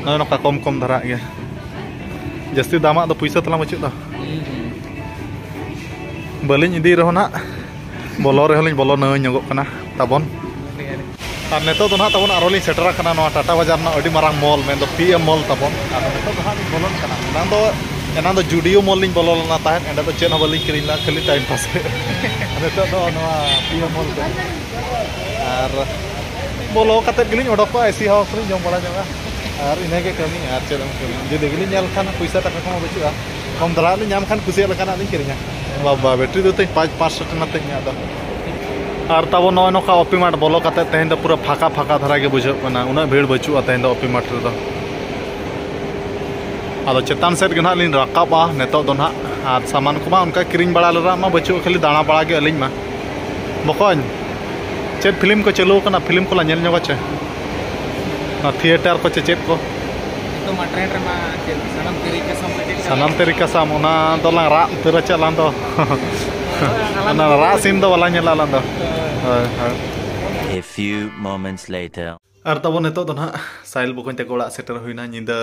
ᱱᱚᱜᱼᱚᱭ ᱱᱚᱝᱠᱟ ᱠᱚᱢ ᱠᱚᱢ ᱫᱷᱟᱨᱟ ᱜᱮ᱾ ᱡᱟᱹᱥᱛᱤ ᱫᱟᱢᱟᱜ ᱫᱚ ᱯᱩᱭᱥᱟᱹ ᱛᱟᱞᱟᱝ ᱵᱟᱹᱪᱩᱜ ᱫᱚ᱾ ᱦᱩᱸ, ᱦᱩᱸ᱾ ᱵᱟᱹᱞᱤᱧ ᱤᱫᱤ ᱨᱮᱦᱚᱸ ᱱᱟᱜ, ᱵᱚᱞᱚ ᱨᱮᱦᱚᱸ ᱞᱤᱧ ᱵᱚᱞᱚ ᱱᱟᱹᱭ ᱧᱚᱜᱚᱜ ᱠᱟᱱᱟ ᱛᱟᱵᱚᱱ᱾ ᱟᱨ ᱱᱤᱛᱚᱜ ᱫᱚ ᱱᱟᱦᱟᱜ ᱛᱟᱵᱚᱱ ᱟᱨᱚ ᱞᱤᱧ ᱥᱮᱴᱮᱨ ᱟᱠᱟᱱᱟ ᱱᱚᱣᱟ ᱴᱟᱴᱟ ᱵᱟᱡᱟᱨ ᱨᱮᱱᱟᱜ ᱟᱹᱰᱤ ᱢᱟᱨᱟᱝ ᱢᱚᱞ, ᱢᱮᱱᱫᱚ ᱯᱤ ᱮᱢ ᱢᱚᱞ ᱛᱟᱵᱚᱱ᱾ ᱟᱨ ᱱᱤᱛᱚᱜ ᱫᱚ ᱱᱟᱦᱟᱜ ᱞᱤᱧ ᱵᱚᱞᱚᱱ ᱠᱟᱱᱟ᱾ ᱮᱱᱟᱝ ᱫᱚ, ᱮᱱᱟᱝ ᱫᱚ ᱡᱩᱰᱤᱭᱳ ᱢᱚᱞ ᱞᱤᱧ ᱵᱚᱞᱚ ᱞᱮᱱᱟ ᱛᱟᱦᱮᱸᱫ, ᱮᱸᱰᱮ ᱫᱚ ᱪᱮᱫ ᱦᱚᱸ ᱵᱟᱹᱞᱤᱧ ᱠᱤᱨᱤᱧ ᱞᱮᱫᱟ, ᱠᱷᱟᱹᱞᱤ ᱴᱟᱭᱤᱢ ᱯᱟᱥ᱾ ᱱᱤᱛᱚᱜ ᱫᱚ ᱱᱚᱣᱟ ᱯᱤ ᱮᱢ ᱢᱚᱞ ᱠᱟᱱᱟ᱾ ᱟᱨ ᱵᱚᱞᱚ ᱠᱟᱛᱮᱫ ᱜᱮᱞᱤᱧ ᱚᱰᱚᱠᱚᱜᱼᱟ, ᱮ ᱥᱤ ᱦᱟᱣᱟ ᱠᱚᱞᱤᱧ ᱡᱚᱢ ᱵᱟᱲᱟ ᱧᱚᱜᱟ᱾ ᱟᱨ ᱤᱱᱟᱹᱜᱮ ᱠᱟᱹᱢᱤ, ᱟᱨ ᱪᱮᱫ ᱮᱢ ᱠᱟᱹᱢᱤ? ᱡᱩᱫᱤ ᱜᱮᱞᱤᱧ ᱧᱮᱞ ᱠᱷᱟᱱ ᱯᱚᱭᱥᱟ ᱴᱟᱠᱟ ᱠᱚᱢᱟ ᱵᱟᱹᱪᱩᱜᱼᱟ, ᱠᱚᱢ ᱫᱷᱟᱨᱟ ᱞᱤᱧ ᱧᱟᱢ ᱠᱷᱟᱱ ᱠᱩᱥᱤᱭᱟᱜ ᱞᱮᱠᱟᱱᱟᱜ ᱞᱤᱧ ᱠᱤᱨᱤᱧᱟ᱾ ᱵᱟᱵᱟ, ᱵᱮᱴᱨᱤ ᱫᱚ ᱛᱤᱧ ᱯᱟᱸᱪ ᱯᱟᱸᱪᱥᱚ ᱴᱟᱠᱟ ᱛᱤᱧ ᱟᱫᱚ᱾ ᱟᱨ ᱛᱟᱵᱚ ᱱᱚᱜᱼᱚᱭ ᱱᱚᱝᱠᱟ ᱚᱯᱤ ᱢᱟᱴ ᱵᱚᱞᱚ ᱠᱟᱛᱮ ᱛᱮᱦᱮᱧ ᱫᱚ ᱯᱩᱨᱟᱹ ᱯᱷᱟᱸᱠᱟ ᱯᱷᱟᱸᱠᱟ ᱫᱷᱟᱨᱟ ᱜᱮ ᱵᱩᱡᱷᱟᱹᱜ ᱠᱟᱱᱟ, ᱩᱱᱟᱹᱜ ᱵᱷᱤᱲ ᱵᱟᱹᱪᱩᱜᱼᱟ ᱛᱮᱦᱮᱧ ᱫᱚ ᱚᱯᱤ ᱢᱟᱴ ᱨᱮᱫᱚ᱾ ᱟᱫᱚ ᱪᱮᱛᱟᱱ ᱥᱮᱫ ᱜᱮ ᱱᱟᱦᱟᱜ ᱞᱤᱧ ᱨᱟᱠᱟᱵᱼᱟ ᱱᱤᱛᱚᱜ ᱫᱚ ᱱᱟᱦᱟᱜ, ᱟᱨ ᱥᱟᱢᱟᱱ ᱠᱚᱢᱟ ᱚᱱᱠᱟ ᱠᱤᱨᱤᱧ ᱵᱟᱲᱟ ᱞᱮᱫᱟ ᱢᱟ ᱵᱟᱹᱪᱩᱜᱼᱟ, ᱠᱷᱟᱹᱞᱤ ᱫᱟᱬᱟ ᱵᱟᱲᱟ ᱜᱮ ᱟᱹᱞᱤᱧ ᱢᱟ᱾ ᱵᱚᱠᱚᱧ, ᱪᱮᱫ ᱯᱷᱤᱞᱢ ᱠᱚ ᱪᱟᱹᱞᱩ ᱟᱠᱟᱱᱟ? ᱯᱷᱤᱞᱢ ᱠᱚ ᱞᱟᱝ ᱧᱮᱞ ᱧᱚᱜᱟ ᱪᱮ? ᱚᱱᱟ ᱛᱷᱤᱭᱮᱴᱟᱨ ᱠᱚ ᱪᱮ ᱪᱮᱫ ᱠᱚ? ᱱᱤᱛᱚᱜ ᱢᱟ ᱴᱨᱮᱱᱰ ᱨᱮᱢᱟ ᱪᱮᱫ ᱥᱟᱱᱟᱢ ᱛᱮᱨᱤ ᱠᱟᱥᱟᱢ ᱠᱚ ᱪᱮᱫ ᱥᱟᱱᱟᱢ ᱛᱮᱨᱤ ᱠᱟᱥᱟᱢ, ᱚᱱᱟ ᱫᱚᱞᱟᱝ ᱨᱟᱜ ᱩᱛᱟᱹᱨᱟ ᱪᱮ ᱟᱞᱟᱝ ᱫᱚ? ᱚᱱᱟ ᱨᱟᱜ ᱥᱤᱱ ᱫᱚ ᱵᱟᱞᱟᱝ ᱧᱮᱞᱟ ᱟᱞᱟᱝ ᱫᱚ᱾ ᱦᱳᱭ, ᱦᱳᱭ᱾ A few moments later. ᱟᱨ ᱛᱟᱵᱚᱱ ᱱᱤᱛᱚᱜ ᱫᱚ ᱱᱟᱦᱟᱜ ᱥᱟᱭᱤᱞ ᱵᱚᱠᱚᱧ ᱛᱟᱠᱚ ᱚᱲᱟᱜ ᱥᱮᱴᱮᱨ ᱦᱩᱭᱱᱟ᱾ ᱧᱤᱫᱟᱹ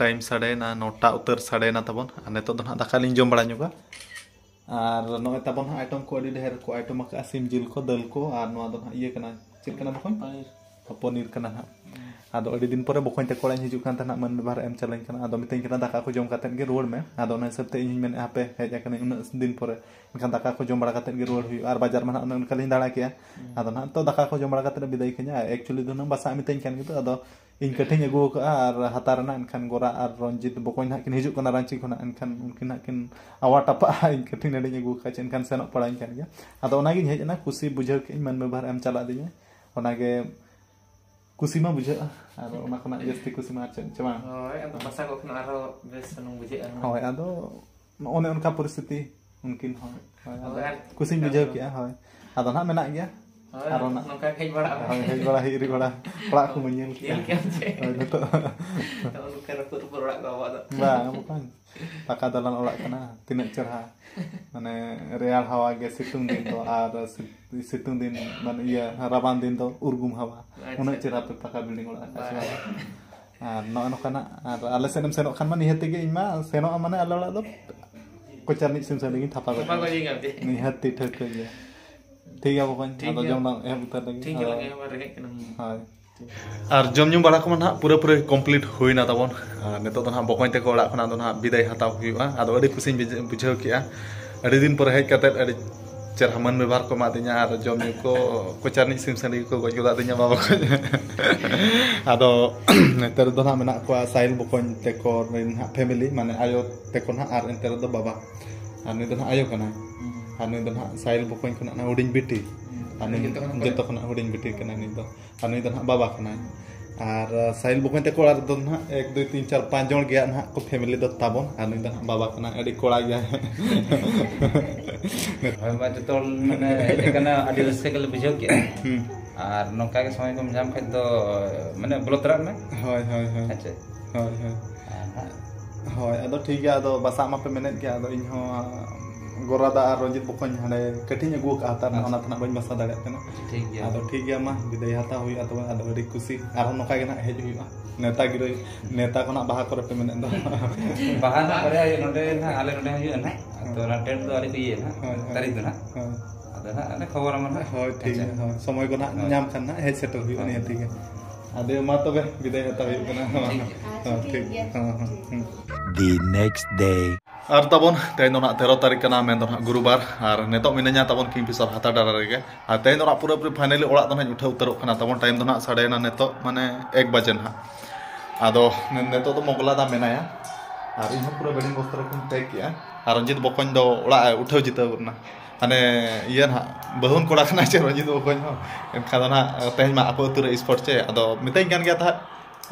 ᱴᱟᱭᱤᱢ ᱥᱟᱰᱮᱭᱮᱱᱟ, ᱱᱚᱴᱟ ᱩᱛᱟᱹᱨ ᱥᱟᱰᱮᱭᱮᱱᱟ ᱛᱟᱵᱚᱱ᱾ ᱟᱨ ᱱᱤᱛᱚᱜ ᱫᱚ ᱱᱟᱦᱟᱜ ᱫᱟᱠᱟ ᱞᱤᱧ ᱡᱚᱢ ᱵᱟᱲᱟ ᱧᱚᱜᱟ᱾ ᱟᱨ ᱱᱚᱜᱼᱚᱭ ᱛᱟᱵᱚᱱ ᱦᱟᱸᱜ ᱟᱭᱴᱮᱢ ᱠᱚ ᱟᱹᱰᱤ ᱰᱷᱮᱨ ᱠᱚ ᱟᱭᱴᱮᱢ ᱟᱠᱟᱫᱼᱟ, ᱥᱤᱢ ᱡᱤᱞ ᱠᱚ, ᱫᱟᱹᱞ ᱠᱚ, ᱟᱨ ᱱᱚᱣᱟ ᱫᱚ ᱦᱟᱸᱜ ᱤᱭᱟᱹ ᱠᱟᱱᱟ, ᱪᱮᱫ ᱠᱟᱱᱟ ᱵᱚᱠᱚᱧ? ᱯᱚᱱᱤᱨ᱾ ᱯᱚᱱᱤᱨ ᱠᱟᱱᱟ ᱦᱟᱸᱜ᱾ ᱟᱫᱚ ᱟᱹᱰᱤ ᱫᱤᱱ ᱯᱚᱨᱮ ᱵᱚᱠᱚᱧ ᱛᱟᱠᱚ ᱚᱲᱟᱜ ᱤᱧ ᱦᱤᱡᱩᱜ ᱠᱟᱱ ᱛᱟᱦᱮᱱᱟ, ᱢᱟᱹᱱ ᱵᱮᱵᱷᱟᱨ ᱮᱢ ᱪᱟᱞᱟᱧ ᱠᱟᱱᱟ᱾ ᱟᱫᱚ ᱢᱤᱛᱟᱹᱧ ᱠᱟᱱᱟ, "ᱫᱟᱠᱟ ᱠᱚ ᱡᱚᱢ ᱠᱟᱛᱮᱫ ᱜᱮ ᱨᱩᱣᱟᱹᱲ ᱢᱮ᱾" ᱟᱫᱚ ᱚᱱᱟ ᱦᱤᱥᱟᱹᱵ ᱛᱮ ᱤᱧ ᱦᱚᱧ ᱢᱮᱱᱮᱫᱼᱟ, "ᱦᱟᱯᱮ, ᱦᱮᱡ ᱟᱠᱟᱱᱟᱹᱧ ᱩᱱᱟᱹᱜ ᱫᱤᱱ ᱯᱚᱨᱮ, ᱢᱮᱱᱠᱷᱟᱱ ᱫᱟᱠᱟ ᱠᱚ ᱡᱚᱢ ᱵᱟᱲᱟ ᱠᱟᱛᱮᱫ ᱜᱮ ᱨᱩᱣᱟᱹᱲ ᱦᱩᱭᱩᱜᱼᱟ, ᱟᱨ ᱵᱟᱡᱟᱨ ᱢᱟ ᱱᱟᱦᱟᱜ ᱚᱱᱮ ᱚᱱᱠᱟ ᱞᱤᱧ ᱫᱟᱬᱟ ᱠᱮᱜᱼᱟ᱾" ᱦᱩᱸ᱾ ᱟᱫᱚ ᱱᱟᱦᱟᱜ ᱱᱤᱛᱚᱜ ᱫᱟᱠᱟ ᱠᱚ ᱡᱚᱢ ᱵᱟᱲᱟ ᱠᱟᱛᱮᱫ ᱵᱤᱫᱟᱹᱭ ᱠᱟᱹᱧᱟ᱾ Actually ᱫᱚ ᱦᱩᱱᱟᱹᱝ ᱵᱟᱥᱟᱜ ᱢᱤᱛᱟᱹᱧ ᱠᱟᱱ ᱜᱮ ᱫᱚ, ᱟᱫᱚ ᱤᱧ ᱠᱟᱹᱴᱷᱤᱧ ᱟᱹᱜᱩ ᱟᱠᱟᱫᱼᱟ ᱟᱨ ᱦᱟᱛᱟᱣ ᱨᱮᱱᱟᱜ, ᱮᱱᱠᱷᱟᱱ ᱜᱚᱨᱟ ᱟᱨ ᱨᱚᱧᱡᱤᱛ ᱵᱚᱠᱚᱧ ᱱᱟᱦᱟᱜ ᱠᱤᱱ ᱦᱤᱡᱩᱜ ᱠᱟᱱᱟ ᱨᱟᱺᱪᱤ ᱠᱷᱚᱱᱟᱜ, ᱮᱱᱠᱷᱟᱱ ᱩᱱᱠᱤᱱ ᱱᱟᱦᱟᱜ ᱠᱤᱱ ᱟᱣᱟ ᱴᱟᱯᱟᱜᱼᱟ, ᱤᱧ ᱠᱟᱹᱴᱷᱤᱧ ᱱᱚᱰᱮᱧ ᱟᱹᱜᱩ ᱟᱠᱟᱫᱼᱟ ᱪᱮ, ᱮᱱᱠᱷᱟᱱ ᱥᱮᱱᱚᱜ ᱯᱟᱲᱟᱧ ᱠᱟᱱ ᱜᱮᱭᱟ᱾ ᱟᱫᱚ ᱚᱱᱟᱜᱤᱧ ᱦᱮᱡ ᱮᱱᱟ, ᱠᱩᱥᱤ ᱵᱩᱡᱷᱟᱹᱣ ᱠᱮᱫᱼᱟᱹᱧ, ᱢᱟᱹᱱ ᱵᱮᱵᱷᱟᱨ ᱮᱢ ᱪᱟᱞᱟᱜ ᱫᱤᱧᱟ, ᱚᱱᱟᱜᱮ ᱠᱩᱥᱤ ᱢᱟ ᱵᱩᱡᱷᱟᱹᱜᱼᱟ, ᱟᱨ ᱚᱱᱟ ᱠᱷᱚᱱᱟᱜ ᱡᱟᱹᱥᱛᱤ ᱠᱩᱥᱤ ᱢᱟ ᱟᱨ ᱪᱮᱫ ᱪᱚ ᱵᱟᱝ? ᱦᱳᱭ, ᱟᱫᱚ ᱵᱟᱥᱟ ᱠᱚᱜ ᱠᱷᱟᱱ ᱟᱨᱦᱚᱸ ᱵᱮᱥ ᱦᱩᱱᱟᱹᱝ ᱵᱩᱡᱷᱟᱹᱜᱼᱟ ᱦᱩᱱᱟᱹᱝ᱾ ᱦᱳᱭ, ᱟᱫᱚ ᱚᱱᱮ ᱚᱱᱠᱟ ᱯᱚᱨᱤᱥᱛᱷᱤᱛᱤ ᱩᱱᱠᱤᱱ ᱦᱚᱸ᱾ ᱦᱳᱭ, ᱟᱫᱚ ᱦᱳᱭ, ᱟᱨ ᱠᱩᱥᱤᱧ ᱵᱩᱡᱷᱟᱹᱣ ᱠᱮᱜᱼᱟ, ᱦᱳᱭ᱾ ᱟᱫᱚ ᱱᱟᱦᱟᱜ ᱢᱮᱱᱟᱜ ᱜᱮᱭᱟ᱾ ᱦᱳᱭ, ᱟᱨᱚ ᱱᱟᱜ ᱱᱚᱝᱠᱟ ᱜᱮ ᱦᱮᱡ ᱵᱟᱲᱟᱜ ᱢᱮ᱾ ᱦᱳᱭ, ᱦᱮᱡ ᱵᱟᱲᱟ, ᱦᱮᱡ ᱵᱟᱲᱟ, ᱚᱲᱟᱜ ᱠᱚ ᱵᱟᱹᱧ ᱧᱮᱞ ᱠᱮᱜᱼᱟ᱾ ᱧᱮᱞ ᱠᱮᱜᱼᱟᱢ ᱪᱮ? ᱦᱳᱭ, ᱱᱤᱛᱚᱜ ᱱᱚᱜᱼᱚ ᱱᱚᱝᱠᱟ ᱨᱟᱹᱯᱩᱫ ᱨᱟᱹᱯᱩᱫ ᱚᱲᱟᱜ ᱠᱚ ᱟᱵᱚᱣᱟᱜ ᱫᱚ᱾ ᱵᱟᱝ, ᱵᱟᱠᱷᱟᱱ ᱯᱟᱠᱟ ᱫᱟᱞᱟᱱ ᱚᱲᱟᱜ ᱠᱟᱱᱟ, ᱛᱤᱱᱟᱹᱜ ᱪᱮᱨᱦᱟ᱾ ᱢᱟᱱᱮ, ᱨᱮᱭᱟᱲ ᱦᱟᱣᱟ ᱜᱮ ᱥᱤᱛᱩᱝ ᱫᱤᱱ ᱫᱚ, ᱟᱨ ᱥᱤ-, ᱥᱤᱛᱩᱝ ᱫᱤᱱ, ᱢᱟᱱᱮ, ᱤᱭᱟᱹ, ᱨᱟᱵᱟᱝ ᱫᱤᱱ ᱫᱚ ᱩᱨᱜᱩᱢ ᱦᱟᱣᱟ᱾ ᱟᱪᱪᱷᱟ᱾ ᱩᱱᱟᱹᱜ ᱪᱮᱦᱨᱟ ᱯᱮ ᱯᱟᱠᱟ building ᱚᱲᱟᱜ ᱟᱠᱟᱫ ᱥᱮ ᱵᱟᱝ? ᱵᱟᱝ᱾ ᱟᱨ ᱱᱚᱜᱼᱚᱭ ᱱᱚᱝᱠᱟᱱᱟᱜ, ᱟᱨ ᱟᱞᱮ ᱥᱮᱫ ᱮᱢ ᱥᱮᱱᱚᱜ ᱠᱷᱟᱱ ᱢᱟ ᱱᱤᱦᱟᱹᱛ ᱜᱮ ᱤᱧ ᱢᱟ ᱥᱮᱱᱚᱜᱼᱟ, ᱢᱟᱱᱮ, ᱟᱞᱮ ᱚᱲᱟᱜ ᱫᱚ ᱠᱚᱪᱟ ᱨᱤᱱᱤᱡ ᱥᱤᱢ ᱥᱟᱺᱰᱤ ᱜᱤᱧ ᱛᱷᱟᱯᱟ ᱜᱚᱫ ᱛᱷᱟᱯᱟ ᱠᱟᱭᱟ᱾ ᱜᱚᱡᱮ ᱠᱟᱱ ᱛᱮ᱾ ᱱᱤᱦᱟᱹᱛ ᱴᱷᱟᱹᱣᱠᱟᱹ ᱜᱮᱭᱟ᱾ ᱴᱷᱤᱠ ᱜᱮᱭᱟ ᱵᱚᱠᱚᱧ, ᱴᱷᱤᱠ ᱟᱫᱚ ᱜᱮᱭᱟ᱾ ᱡᱚᱢ ᱫᱟᱢ ᱮᱦᱚᱵ ᱩᱛᱟᱹᱨ ᱞᱟᱹᱜᱤᱫ᱾ ᱴᱷᱤᱠ ᱜᱮᱭᱟ, ᱟᱫᱚ ᱞᱟᱝ ᱮᱦᱚᱵ ᱨᱮᱸᱜᱮᱡ ᱠᱟᱱᱟ᱾ ᱦᱳᱭ᱾ ᱟᱨ ᱡᱚᱢ ᱧᱩ ᱵᱟᱲᱟ ᱠᱚᱢᱟ ᱱᱟᱦᱟᱜ ᱯᱩᱨᱟᱹᱯᱩᱨᱤ complete ᱦᱩᱭᱱᱟ ᱛᱟᱵᱚᱱ᱾ ᱟᱨ ᱱᱤᱛᱚᱜ ᱫᱚ ᱱᱟᱦᱟᱜ ᱵᱚᱠᱚᱧ ᱛᱟᱠᱚ ᱚᱲᱟᱜ ᱠᱷᱚᱱᱟᱜ ᱫᱚ ᱱᱟᱦᱟᱜ ᱵᱤᱫᱟᱹᱭ ᱦᱟᱛᱟᱣ ᱦᱩᱭᱩᱜᱼᱟ᱾ ᱟᱫᱚ ᱟᱹᱰᱤ ᱠᱩᱥᱤᱧ ᱵᱩᱡᱷᱟᱹᱣ ᱠᱮᱜᱼᱟ᱾ ᱟᱹᱰᱤ ᱫᱤᱱ ᱯᱚᱨᱮ ᱦᱮᱡ ᱠᱟᱛᱮᱫ ᱟᱹᱰᱤ ᱪᱮᱨᱦᱟ ᱢᱟᱹᱱ ᱵᱮᱵᱷᱟᱨ ᱠᱚ ᱮᱢᱟᱫᱤᱧᱟ ᱟᱨ ᱡᱚᱢ ᱧᱩ ᱠᱚ ᱠᱚᱪᱟ ᱨᱤᱱᱤᱡ ᱥᱤᱢ ᱥᱟᱺᱰᱤ ᱠᱚ ᱜᱚᱡ ᱜᱚᱫᱟᱫᱤᱧᱟ ᱵᱟᱵᱟ ᱠᱚ᱾ ᱟᱫᱚ ᱱᱚᱛᱮ ᱨᱮᱫᱚ ᱱᱟᱦᱟᱜ ᱢᱮᱱᱟᱜ ᱠᱚᱣᱟ ᱥᱟᱭᱤᱞ ᱵᱚᱠᱚᱧ ᱛᱟᱠᱚ ᱨᱮᱱ ᱱᱟᱦᱟᱜ family, ᱢᱟᱱᱮ ᱟᱭᱳ ᱛᱟᱠᱚ ᱱᱟᱦᱟᱜ, ᱟᱨ ᱮᱱᱛᱮ ᱨᱮᱫᱚ ᱵᱟᱵᱟ᱾ ᱟᱨ ᱱᱩᱭ ᱫᱚ ᱱᱟᱦᱟᱜ ᱟᱭᱳ ᱠᱟᱱᱟᱭ᱾ ᱟᱨ ᱱᱩᱭ ᱫᱚ ᱱᱟᱦᱟᱜ ᱥᱟᱭᱤᱞ ᱵᱚᱠᱚᱧ ᱠᱷᱚᱱᱟᱜ ᱱᱟᱦᱟᱜ ᱦᱩᱰᱤᱧ ᱵᱤᱴᱤ᱾ ᱟᱨ ᱱᱩᱭ ᱡᱚᱛᱚ ᱠᱷᱚᱱᱟᱜ ᱡᱚᱛᱚ ᱠᱷᱚᱱᱟᱜ ᱦᱩᱰᱤᱧ ᱵᱤᱴᱤ ᱠᱟᱱᱟᱭ ᱱᱩᱭ ᱫᱚ᱾ ᱟᱨ ᱱᱩᱭ ᱫᱚ ᱱᱟᱦᱟᱜ ᱵᱟᱵᱟ ᱠᱟᱱᱟᱭ᱾ ᱟᱨ ᱥᱟᱭᱤᱞ ᱵᱚᱠᱚᱧ ᱛᱟᱠᱚ ᱚᱲᱟᱜ ᱨᱮᱫᱚ ᱱᱟᱦᱟᱜ ᱮᱠ, ᱫᱩᱭ, ᱛᱤᱱ, ᱪᱟᱨ, ᱯᱟᱸᱪ ᱡᱚᱱ ᱜᱮ ᱱᱟᱦᱟᱜ ᱠᱚ family ᱫᱚ ᱛᱟᱵᱚᱱ᱾ ᱟᱨ ᱱᱩᱭ ᱫᱚ ᱱᱟᱦᱟᱜ ᱵᱟᱵᱟ ᱠᱟᱱᱟᱭ, ᱟᱹᱰᱤ ᱠᱚᱲᱟ ᱜᱮᱭᱟᱭ᱾ ᱦᱳᱭ, ᱢᱟ ᱡᱚᱛᱚ ᱦᱚᱲ ᱢᱟᱱᱮ ᱦᱮᱡ ᱟᱠᱟᱱᱟ, ᱟᱹᱰᱤ ᱨᱟᱹᱥᱠᱟᱹ ᱜᱮᱞᱮ ᱵᱩᱡᱷᱟᱹᱣ ᱠᱮᱜᱼᱟ᱾ ᱦᱩᱸ᱾ ᱟᱨ ᱱᱚᱝᱠᱟ ᱜᱮ ᱥᱚᱢᱚᱭ ᱠᱚᱢ ᱧᱟᱢ ᱠᱷᱟᱡ ᱫᱚ ᱢᱟᱱᱮ ᱵᱚᱞᱚ ᱛᱚᱨᱟᱜ ᱢᱮ᱾ ᱦᱳᱭ, ᱦᱳᱭ, ᱦᱳᱭ᱾ ᱦᱮᱸ ᱪᱮ? ᱦᱳᱭ, ᱦᱳᱭ᱾ ᱟᱨ ᱱᱟᱦᱟᱜ ᱦᱳᱭ, ᱟᱫᱚ ᱴᱷᱤᱠ ᱜᱮᱭᱟ, ᱟᱫᱚ ᱵᱟᱥᱟᱜ ᱢᱟᱯᱮ ᱢᱮᱱᱮᱫ ᱜᱮᱭᱟ, ᱟᱫᱚ ᱤᱧ ᱦᱚᱸ ᱜᱚᱨᱟᱫᱟ ᱟᱨ ᱨᱚᱧᱡᱤᱛ ᱵᱚᱠᱚᱧ ᱦᱟᱸᱰᱮ ᱠᱟᱹᱴᱷᱤᱧ ᱟᱹᱜᱩ ᱟᱠᱟᱫ ᱦᱟᱛᱟᱨ ᱱᱟ, ᱟᱪᱪᱷᱟ᱾ ᱚᱱᱟ ᱛᱮ ᱱᱟᱜ ᱵᱟᱹᱧ ᱵᱟᱥᱟ ᱫᱟᱲᱮᱭᱟᱜ ᱠᱟᱱᱟ᱾ ᱴᱷᱤᱠ ᱜᱮᱭᱟ᱾ ᱟᱫᱚ ᱴᱷᱤᱠ ᱜᱮᱭᱟ, ᱢᱟ ᱵᱤᱫᱟᱹᱭ ᱦᱟᱛᱟᱣ ᱦᱩᱭᱩᱜᱼᱟ ᱛᱚᱵᱮ, ᱟᱫᱚ ᱟᱹᱰᱤ ᱠᱩᱥᱤ, ᱟᱨᱦᱚᱸ ᱱᱚᱝᱠᱟ ᱜᱮ ᱱᱟᱜ ᱦᱮᱡ ᱦᱩᱭᱩᱜᱼᱟ᱾ ᱱᱮᱣᱛᱟ ᱜᱤᱨᱟᱹ, ᱱᱮᱣᱛᱟ ᱠᱚ ᱱᱟᱜ ᱵᱟᱦᱟ ᱠᱚᱨᱮ ᱯᱮ ᱢᱮᱱᱮᱫ ᱫᱚ᱾ ᱵᱟᱦᱟ ᱱᱟᱜ ᱵᱟᱨᱭᱟ ᱦᱩᱭᱩᱜᱼᱟ, ᱱᱚᱸᱰᱮ ᱱᱟᱜ, ᱟᱞᱮ ᱱᱚᱸᱰᱮ ᱦᱩᱭᱩᱜᱼᱟ ᱱᱟᱜ᱾ ᱟᱫᱚ ᱚᱱᱟ date ᱫᱚ ᱟᱹᱣᱨᱤ ᱠᱚ ᱤᱭᱟᱹᱭᱟ ᱱᱟᱜ, ᱦᱳᱭ, ᱦᱳᱭ᱾ ᱛᱟᱹᱨᱤᱠᱷ ᱫᱚ ᱱᱟᱜ᱾ ᱦᱳᱭ᱾ ᱟᱫᱚ ᱱᱟᱜ ᱚᱸᱰᱮ ᱠᱷᱚᱵᱚᱨ ᱟᱢᱟ ᱱᱟᱜ᱾ ᱦᱳᱭ, ᱴᱷᱤᱠ ᱟᱪᱪᱷᱟ᱾ ᱜᱮᱭᱟ, ᱦᱳᱭ᱾ ᱥᱚᱢᱚᱭ ᱠᱚ ᱱᱟᱜ ᱦᱳᱭ᱾ ᱧᱟᱢ ᱠᱷᱟᱱ ᱱᱟᱜ ᱦᱮᱡ ᱥᱮᱴᱮᱨ ᱦᱩᱭᱩᱜᱼᱟ ᱦᱳᱭ᱾ ᱱᱤᱭᱟᱹ ᱛᱮᱜᱮ᱾ ᱟᱫᱚ ᱢᱟ ᱛᱚᱵᱮ, ᱵᱤᱫᱟᱹᱭ ᱦᱟᱛᱟᱣ ᱦᱩᱭᱩᱜ ᱠᱟᱱᱟ᱾ ᱴᱷᱤᱠ ᱜᱮᱭᱟ᱾ ᱦᱳᱭ, ᱴᱷᱤᱠ᱾ ᱦᱮᱸ, ᱦᱮᱸ, ᱦᱮᱸ᱾ The next day. ᱟᱨ ᱛᱟᱵᱚᱱ ᱛᱮᱦᱮᱧ ᱫᱚ ᱱᱟᱜ ᱛᱮᱨᱚ ᱛᱟᱹᱨᱤᱠᱷ ᱠᱟᱱᱟ, ᱢᱮᱱᱫᱚ ᱱᱟᱜ ᱜᱩᱨᱩᱵᱟᱨ, ᱟᱨ ᱱᱤᱛᱚᱜ ᱢᱤᱱᱟᱹᱧᱟ ᱛᱟᱵᱚᱱ ᱠᱤᱝᱯᱷᱤᱥᱟᱨ ᱦᱟᱛᱟ ᱰᱟᱸᱰᱟ ᱨᱮᱜᱮ᱾ ᱟᱨ ᱛᱮᱦᱮᱧ ᱫᱚ ᱱᱟᱜ ᱯᱩᱨᱟᱹᱯᱩᱨᱤ finally ᱚᱲᱟᱜ ᱫᱚ ᱱᱟᱜ ᱤᱧ ᱩᱴᱷᱟᱹᱣ ᱩᱛᱟᱹᱨᱚᱜ ᱠᱟᱱᱟ᱾ ᱛᱟᱵᱚᱱ time ᱫᱚ ᱱᱟᱜ ᱥᱟᱰᱮᱭᱮᱱᱟ ᱱᱤᱛᱚᱜ, ᱢᱟᱱᱮ, ᱮᱠ ᱵᱟᱡᱮ ᱱᱟᱜ᱾ ᱟᱫᱚ ᱱᱤ-, ᱱᱤᱛᱚᱜ ᱫᱚ ᱢᱚᱜᱽᱞᱟ ᱫᱟ ᱢᱮᱱᱟᱭᱟ, ᱟᱨ ᱤᱧ ᱦᱚᱸ ᱯᱩᱨᱟᱹ wedding ᱵᱚᱥᱛᱨᱚ ᱠᱚᱧ pack ᱠᱮᱜᱼᱟ, ᱟᱨ ᱨᱚᱧᱡᱤᱛ ᱵᱚᱠᱚᱧ ᱫᱚ ᱚᱲᱟᱜ ᱮ ᱩᱴᱷᱟᱹᱣ ᱡᱤᱛᱟᱹᱣ ᱜᱚᱫ ᱮᱱᱟ᱾ ᱦᱟᱱᱮ ᱤᱭᱟᱹ ᱱᱟᱦᱟᱜ, ᱵᱟᱹᱦᱩᱱ ᱠᱚᱲᱟ ᱠᱟᱱᱟᱭ ᱪᱮ ᱨᱚᱧᱡᱤᱛ ᱵᱚᱠᱚᱧ ᱦᱚᱸ᱾ ᱮᱱᱠᱷᱟᱱ ᱫᱚ ᱱᱟᱦᱟᱜ ᱛᱮᱦᱮᱧ ᱢᱟ ᱟᱠᱚ ᱟᱹᱛᱩ ᱨᱮ sport ᱪᱮ, ᱟᱫᱚ ᱢᱤᱛᱟᱹᱧ ᱠᱟᱱ ᱜᱮᱭᱟ ᱛᱟᱦᱮᱸᱫ,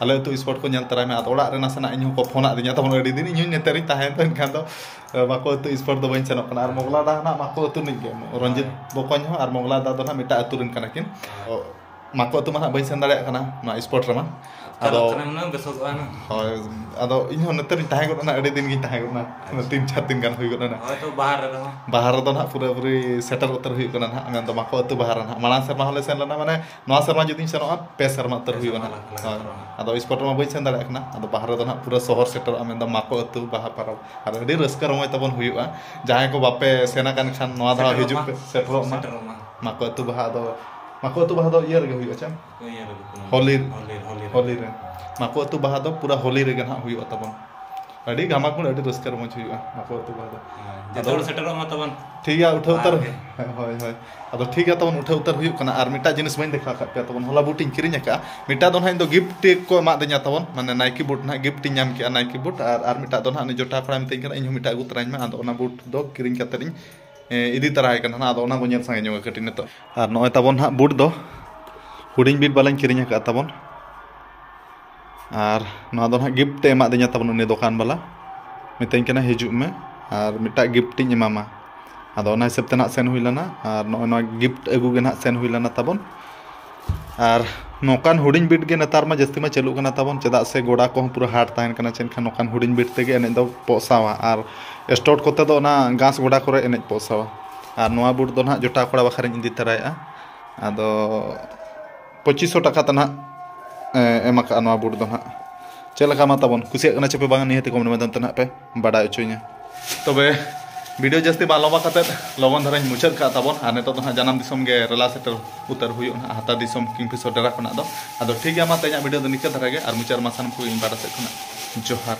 "ᱟᱞᱮ ᱟᱹᱛᱩ sport ᱠᱚ ᱧᱮᱞ ᱛᱚᱨᱟᱭ ᱢᱮ", ᱟᱫᱚ ᱚᱲᱟᱜ ᱨᱮ ᱱᱟᱥᱮᱱᱟᱜ ᱤᱧ ᱦᱚᱸ ᱠᱚ ᱯᱷᱳᱱᱟᱫ ᱫᱤᱧᱟ, ᱛᱚᱠᱷᱚᱱ ᱟᱹᱰᱤ ᱫᱤᱱ ᱤᱧ ᱦᱚᱸᱧ ᱱᱮᱛᱮᱨᱤᱧ ᱛᱟᱦᱮᱸᱭᱮᱱ ᱛᱮ, ᱮᱱᱠᱷᱟᱱ ᱫᱚ, ᱮ, ᱵᱟᱠᱚ ᱟᱹᱛᱩ sport ᱫᱚ ᱵᱟᱹᱧ ᱥᱮᱱᱚᱜ ᱠᱟᱱᱟ᱾ ᱟᱨ ᱢᱚᱜᱽᱞᱟ ᱫᱟ ᱱᱟᱦᱟᱜ ᱢᱟᱠᱚ ᱟᱹᱛᱩ ᱨᱤᱱᱤᱡ ᱜᱮ, ᱨᱚᱧᱡᱤᱛ ᱦᱳᱭ᱾ ᱵᱚᱠᱚᱧ ᱦᱚᱸ ᱟᱨ ᱢᱚᱜᱽᱞᱟ ᱫᱟ ᱫᱚ ᱱᱟᱦᱟᱜ ᱢᱤᱫᱴᱟᱜ ᱟᱹᱛᱩ ᱨᱤᱱ ᱠᱟᱱᱟ ᱠᱤᱱ᱾ ᱦᱳᱭ᱾ ᱢᱟᱠᱚ ᱟᱹᱛᱩ ᱢᱟ ᱱᱟᱦᱟᱜ ᱵᱟᱹᱧ ᱥᱮᱱ ᱫᱟᱲᱮᱭᱟᱜ ᱠᱟᱱᱟ ᱱᱚᱣᱟ sport ᱨᱮᱢᱟ᱾ ᱪᱟᱞᱟᱜ ᱟᱫᱚ ᱠᱷᱟᱱᱮᱢ ᱦᱩᱱᱟᱹᱝ ᱵᱮᱥᱚᱜᱚᱜᱼᱟ ᱦᱩᱱᱟᱹᱝ᱾ ᱦᱳᱭ, ᱟᱫᱚ ᱤᱧ ᱦᱚᱸ ᱱᱮᱛᱮᱨᱤᱧ ᱛᱟᱦᱮᱸ ᱜᱚᱫ ᱮᱱᱟ, ᱟᱹᱰᱤ ᱫᱤᱱ ᱜᱤᱧ ᱛᱟᱦᱮᱸ ᱜᱚᱫ ᱮᱱᱟ᱾ ᱟᱪᱪᱷᱟ᱾ ᱛᱤᱱ ᱪᱟᱨ ᱫᱤᱱ ᱜᱟᱱ ᱦᱩᱭ ᱜᱚᱫ ᱮᱱᱟ᱾ ᱦᱳᱭ ᱛᱚ, ᱵᱟᱦᱟ ᱨᱮ ᱨᱮᱦᱚᱸ᱾ ᱵᱟᱦᱟ ᱨᱮᱫᱚ ᱱᱟᱦᱟᱜ ᱯᱩᱨᱟᱹᱯᱩᱨᱤ ᱥᱮᱴᱮᱨ ᱩᱛᱟᱹᱨ ᱦᱩᱭᱩᱜ ᱠᱟᱱᱟ ᱱᱟᱦᱟᱜ, ᱢᱮᱱᱫᱚ ᱢᱟᱠᱚ ᱟᱹᱛᱩ ᱵᱟᱦᱟ ᱨᱮ ᱱᱟᱦᱟᱜ᱾ ᱢᱟᱲᱟᱝ ᱥᱮᱨᱢᱟ ᱦᱚᱸᱞᱮ ᱥᱮᱱ ᱞᱮᱱᱟ, ᱢᱟᱱᱮ ᱱᱚᱣᱟ ᱥᱮᱨᱢᱟ ᱡᱩᱫᱤᱧ ᱥᱮᱱᱚᱜᱼᱟ, ᱯᱮ ᱥᱮᱨᱢᱟ ᱩᱛᱟᱹᱨ ᱯᱮ ᱦᱩᱭᱩᱜᱼᱟ ᱥᱮᱨᱢᱟ ᱱᱟᱦᱟᱜ᱾ ᱞᱟᱝ ᱥᱮᱱᱚᱜᱼᱟ᱾ ᱦᱳᱭ᱾ ᱟᱫᱚ sport ᱨᱮᱢᱟ ᱵᱟᱹᱧ ᱥᱮᱱ ᱫᱟᱲᱮᱭᱟᱜ ᱠᱟᱱᱟ᱾ ᱟᱫᱚ ᱵᱟᱦᱟ ᱨᱮᱫᱚ ᱱᱟᱦᱟᱜ ᱯᱩᱨᱟᱹ ᱥᱚᱦᱚᱨ ᱥᱮᱴᱮᱨᱚᱜᱼᱟ, ᱢᱮᱱᱫᱚ ᱢᱟᱠᱚ ᱟᱹᱛᱩ ᱵᱟᱦᱟ ᱯᱚᱨᱚᱵᱽ᱾ ᱟᱨ ᱟᱹᱰᱤ ᱨᱟᱹᱥᱠᱟᱹ ᱨᱚᱢᱚᱡᱽ ᱛᱟᱵᱚᱱ ᱦᱩᱭᱩᱜᱼᱟ᱾ ᱡᱟᱦᱟᱸᱭ ᱠᱚ ᱵᱟᱯᱮ ᱥᱮᱱ ᱟᱠᱟᱱ ᱠᱷᱟᱱ, ᱱᱚᱣᱟ ᱫᱷᱟᱣ ᱥᱮᱴᱮᱨᱚᱜ ᱦᱤᱡᱩᱜ ᱢᱟ᱾ ᱯᱮ, ᱥᱮᱴᱮᱨᱚᱜ ᱢᱟ᱾ ᱥᱮᱴᱮᱨᱚᱜ ᱢᱟ᱾ ᱢᱟᱠᱚ ᱟᱹᱛᱩ ᱵᱟᱦᱟ ᱫᱚ, ᱢᱟᱠᱚ ᱟᱹᱛᱩ ᱵᱟᱦᱟ ᱫᱚ ᱤᱭᱟᱹ ᱨᱮᱜᱮ ᱦᱩᱭᱩᱜᱼᱟ ᱪᱮ? ᱤᱭᱟᱹ ᱨᱮᱜᱮ ᱠᱟᱱᱟ᱾ ᱦᱳᱞᱤ᱾ ᱦᱳᱞᱤ, ᱦᱳᱞᱤ ᱨᱮ᱾ ᱦᱳᱞᱤ ᱨᱮ᱾ ᱢᱟᱠᱚ ᱟᱹᱛᱩ ᱵᱟᱦᱟ ᱫᱚ ᱯᱩᱨᱟᱹ ᱦᱳᱞᱤ ᱨᱮᱜᱮ ᱱᱟᱦᱟᱜ ᱦᱩᱭᱩᱜᱼᱟ ᱛᱟᱵᱚᱱ᱾ ᱟᱹᱰᱤ ᱜᱟᱢᱟᱠ ᱜᱩᱲ, ᱟᱹᱰᱤ ᱨᱟᱹᱥᱠᱟᱹ ᱨᱚᱢᱚᱡᱽ ᱦᱩᱭᱩᱜᱼᱟ ᱢᱟᱠᱚ ᱟᱹᱛᱩ ᱵᱟᱦᱟ ᱫᱚ᱾ ᱦᱮᱸ, ᱡᱚᱛᱚ ᱟᱫᱚ ᱦᱚᱲ ᱥᱮᱴᱮᱨᱚᱜ ᱢᱟ ᱛᱟᱵᱚᱱ᱾ ᱴᱷᱤᱠ ᱜᱮᱭᱟ, ᱩᱴᱷᱟᱹᱣ ᱩᱛᱟᱹᱨ᱾ ᱵᱟᱦᱟ ᱨᱮᱜᱮ᱾ ᱦᱳᱭ, ᱦᱳᱭ᱾ ᱟᱫᱚ ᱴᱷᱤᱠ ᱜᱮᱭᱟ ᱛᱟᱵᱚᱱ, ᱩᱴᱷᱟᱹᱣ ᱩᱛᱟᱹᱨ ᱦᱩᱭᱩᱜ ᱠᱟᱱᱟ᱾ ᱟᱨ ᱢᱤᱫᱴᱟᱜ ᱡᱤᱱᱤᱥ ᱵᱟᱹᱧ ᱫᱮᱠᱷᱟᱣ ᱠᱟᱜ ᱯᱮᱭᱟ ᱛᱟᱵᱚᱱ, ᱦᱚᱞᱟ ᱵᱩᱴ ᱤᱧ ᱠᱤᱨᱤᱧ ᱟᱠᱟᱫᱼᱟ᱾ ᱢᱤᱫᱴᱟᱜ ᱫᱚ ᱱᱟᱦᱟᱜ ᱤᱧ ᱫᱚ gift ᱠᱚ ᱮᱢᱟᱫᱤᱧᱟ ᱛᱟᱵᱚᱱ, ᱢᱟᱱᱮ Nike ᱵᱩᱴ ᱱᱟᱦᱟᱜ gift ᱤᱧ ᱧᱟᱢ ᱠᱮᱜᱼᱟ, Nike ᱵᱩᱴ᱾ ᱟᱨ, ᱟᱨ ᱢᱤᱫᱴᱟᱜ ᱫᱚ ᱱᱟᱦᱟᱜ ᱩᱱᱤ ᱡᱚᱴᱟᱣ ᱠᱚᱲᱟᱭ ᱢᱤᱛᱟᱹᱧ ᱠᱟᱱᱟ, ᱤᱧ ᱦᱚᱸ ᱢᱤᱫᱴᱟᱜ ᱟᱹᱜᱩ ᱛᱚᱨᱟᱧ ᱢᱮ᱾ ᱟᱫᱚ ᱚᱱᱟ ᱵᱩᱴ ᱫᱚ ᱠᱤᱨᱤᱧ ᱠᱟᱛᱮᱫ ᱤᱧ ᱮ, ᱤᱫᱤ ᱛᱟᱨᱟᱭ ᱠᱟᱱᱟ ᱱᱟᱦᱟᱜ᱾ ᱟᱫᱚ ᱚᱱᱟ ᱵᱚᱱ ᱧᱮᱞ ᱥᱟᱸᱜᱮ ᱧᱚᱜᱟ ᱠᱟᱹᱴᱤᱡ ᱱᱤᱛᱚᱜ᱾ ᱟᱨ ᱱᱚᱜᱼᱚᱭ ᱛᱟᱵᱚᱱ ᱱᱟᱦᱟᱜ ᱵᱩᱴ ᱫᱚ ᱦᱩᱰᱤᱧ ᱵᱤᱴ ᱵᱟᱞᱟᱧ ᱠᱤᱨᱤᱧ ᱟᱠᱟᱫᱼᱟ ᱛᱟᱵᱚᱱ᱾ ᱟᱨ ᱱᱚᱣᱟ ᱫᱚ ᱱᱟᱦᱟᱜ gift ᱮ ᱮᱢᱟᱫᱤᱧᱟ ᱛᱟᱵᱚᱱ ᱩᱱᱤ ᱫᱚᱠᱟᱱ ᱵᱟᱞᱟ, ᱢᱤᱛᱟᱹᱧ ᱠᱟᱱᱟ, "ᱦᱤᱡᱩᱜ ᱢᱮ ᱟᱨ ᱢᱤᱫᱴᱟᱜ gift ᱤᱧ ᱮᱢᱟᱢᱟ᱾" ᱟᱫᱚ ᱚᱱᱟ ᱦᱤᱥᱟᱹᱵ ᱛᱮ ᱱᱟᱦᱟᱜ ᱥᱮᱱ ᱦᱩᱭ ᱞᱮᱱᱟ ᱟᱨ ᱱᱚᱜᱼᱚᱭ ᱱᱚᱣᱟ gift ᱟᱹᱜᱩ ᱜᱮ ᱱᱟᱦᱟᱜ ᱥᱮᱱ ᱦᱩᱭ ᱞᱮᱱᱟ ᱛᱟᱵᱚᱱ᱾ ᱟᱨ ᱱᱚᱝᱠᱟᱱ ᱦᱩᱰᱤᱧ ᱵᱤᱴ ᱜᱮ ᱱᱮᱛᱟᱨ ᱢᱟ ᱡᱟᱹᱥᱛᱤ ᱢᱟ ᱪᱟᱹᱞᱩᱜ ᱠᱟᱱᱟ ᱛᱟᱵᱚᱱ, ᱪᱮᱫᱟᱜ ᱥᱮ ᱜᱚᱰᱟ ᱠᱚᱦᱚᱸ ᱯᱩᱨᱟᱹ ᱦᱟᱴ ᱛᱟᱦᱮᱱ ᱠᱟᱱᱟ ᱪᱮ, ᱮᱱᱠᱷᱟᱱ ᱱᱚᱝᱠᱟᱱ ᱦᱩᱰᱤᱧ ᱵᱤᱴ ᱛᱮᱜᱮ ᱮᱱᱮᱡ ᱫᱚ ᱯᱚᱥᱟᱣᱟ᱾ ᱟᱨ ᱥᱴᱚᱴ ᱠᱚᱛᱮ ᱫᱚ ᱚᱱᱟ ᱜᱷᱟᱥ ᱜᱚᱰᱟ ᱠᱚᱨᱮ ᱮᱱᱮᱡ ᱯᱚᱥᱟᱣᱟ᱾ ᱟᱨ ᱱᱚᱣᱟ ᱵᱩᱴ ᱫᱚ ᱱᱟᱦᱟᱜ ᱡᱚᱴᱟᱣ ᱠᱚᱲᱟ ᱵᱟᱠᱷᱨᱟᱧ ᱤᱫᱤ ᱛᱟᱨᱟᱭᱮᱫᱼᱟ᱾ ᱟᱫᱚ ᱯᱚᱸᱪᱤᱥ ᱥᱚ ᱴᱟᱠᱟ ᱛᱮ ᱱᱟᱦᱟᱜ, ᱮ, ᱮᱢ ᱟᱠᱟᱫᱼᱟ ᱱᱚᱣᱟ ᱵᱩᱴ ᱫᱚ ᱱᱟᱦᱟᱜ᱾ ᱪᱮᱫ ᱞᱮᱠᱟ ᱢᱟ ᱛᱟᱵᱚᱱ, ᱠᱩᱥᱤᱭᱟᱜ ᱠᱟᱱᱟ ᱪᱮ ᱯᱮ ᱵᱟᱝᱟ, ᱱᱤᱦᱟᱹᱛ ᱠᱚᱢᱮᱱᱴ ᱢᱟᱫᱽᱫᱷᱚᱢ ᱛᱮ ᱱᱟᱦᱟᱜ ᱯᱮ ᱵᱟᱰᱟᱭ ᱦᱚᱪᱚᱧᱟ᱾ ᱛᱚᱵᱮ ᱵᱷᱤᱰᱤᱭᱳ ᱡᱟᱹᱥᱛᱤ ᱵᱟᱝ ᱞᱚᱢᱵᱟ ᱠᱟᱛᱮᱫ ᱞᱚᱜᱚᱱ ᱫᱷᱟᱨᱟᱧ ᱢᱩᱪᱟᱹᱫ ᱠᱟᱜ ᱛᱟᱵᱚᱱ᱾ ᱟᱨ ᱱᱤᱛᱚᱜ ᱫᱚ ᱱᱟᱦᱟᱜ ᱡᱟᱱᱟᱢ ᱫᱤᱥᱚᱢ ᱜᱮ ᱨᱮᱞᱟ ᱥᱮᱴᱮᱨ ᱩᱛᱟᱹᱨ ᱦᱩᱭᱩᱜᱼᱟ ᱱᱟᱦᱟᱜ, ᱦᱟᱛᱟ ᱫᱤᱥᱚᱢ ᱠᱤᱝᱯᱷᱤᱥᱚᱨ ᱰᱮᱨᱟ ᱠᱷᱚᱱᱟᱜ ᱫᱚ᱾ ᱟᱫᱚ ᱴᱷᱤᱠ ᱜᱮᱭᱟ, ᱢᱟ ᱛᱮᱦᱮᱧᱟᱜ ᱵᱷᱤᱰᱤᱭᱳ ᱫᱚ ᱱᱤᱝᱠᱟᱹ ᱫᱷᱟᱨᱟ ᱜᱮ, ᱟᱨ ᱢᱩᱪᱟᱹᱫ ᱨᱮᱢᱟ ᱥᱟᱱᱟᱢ ᱠᱚᱜᱮ ᱤᱧ ᱯᱟᱦᱴᱟ ᱥᱮᱫ ᱠᱷᱚᱱᱟᱜ ᱡᱚᱦᱟᱨ᱾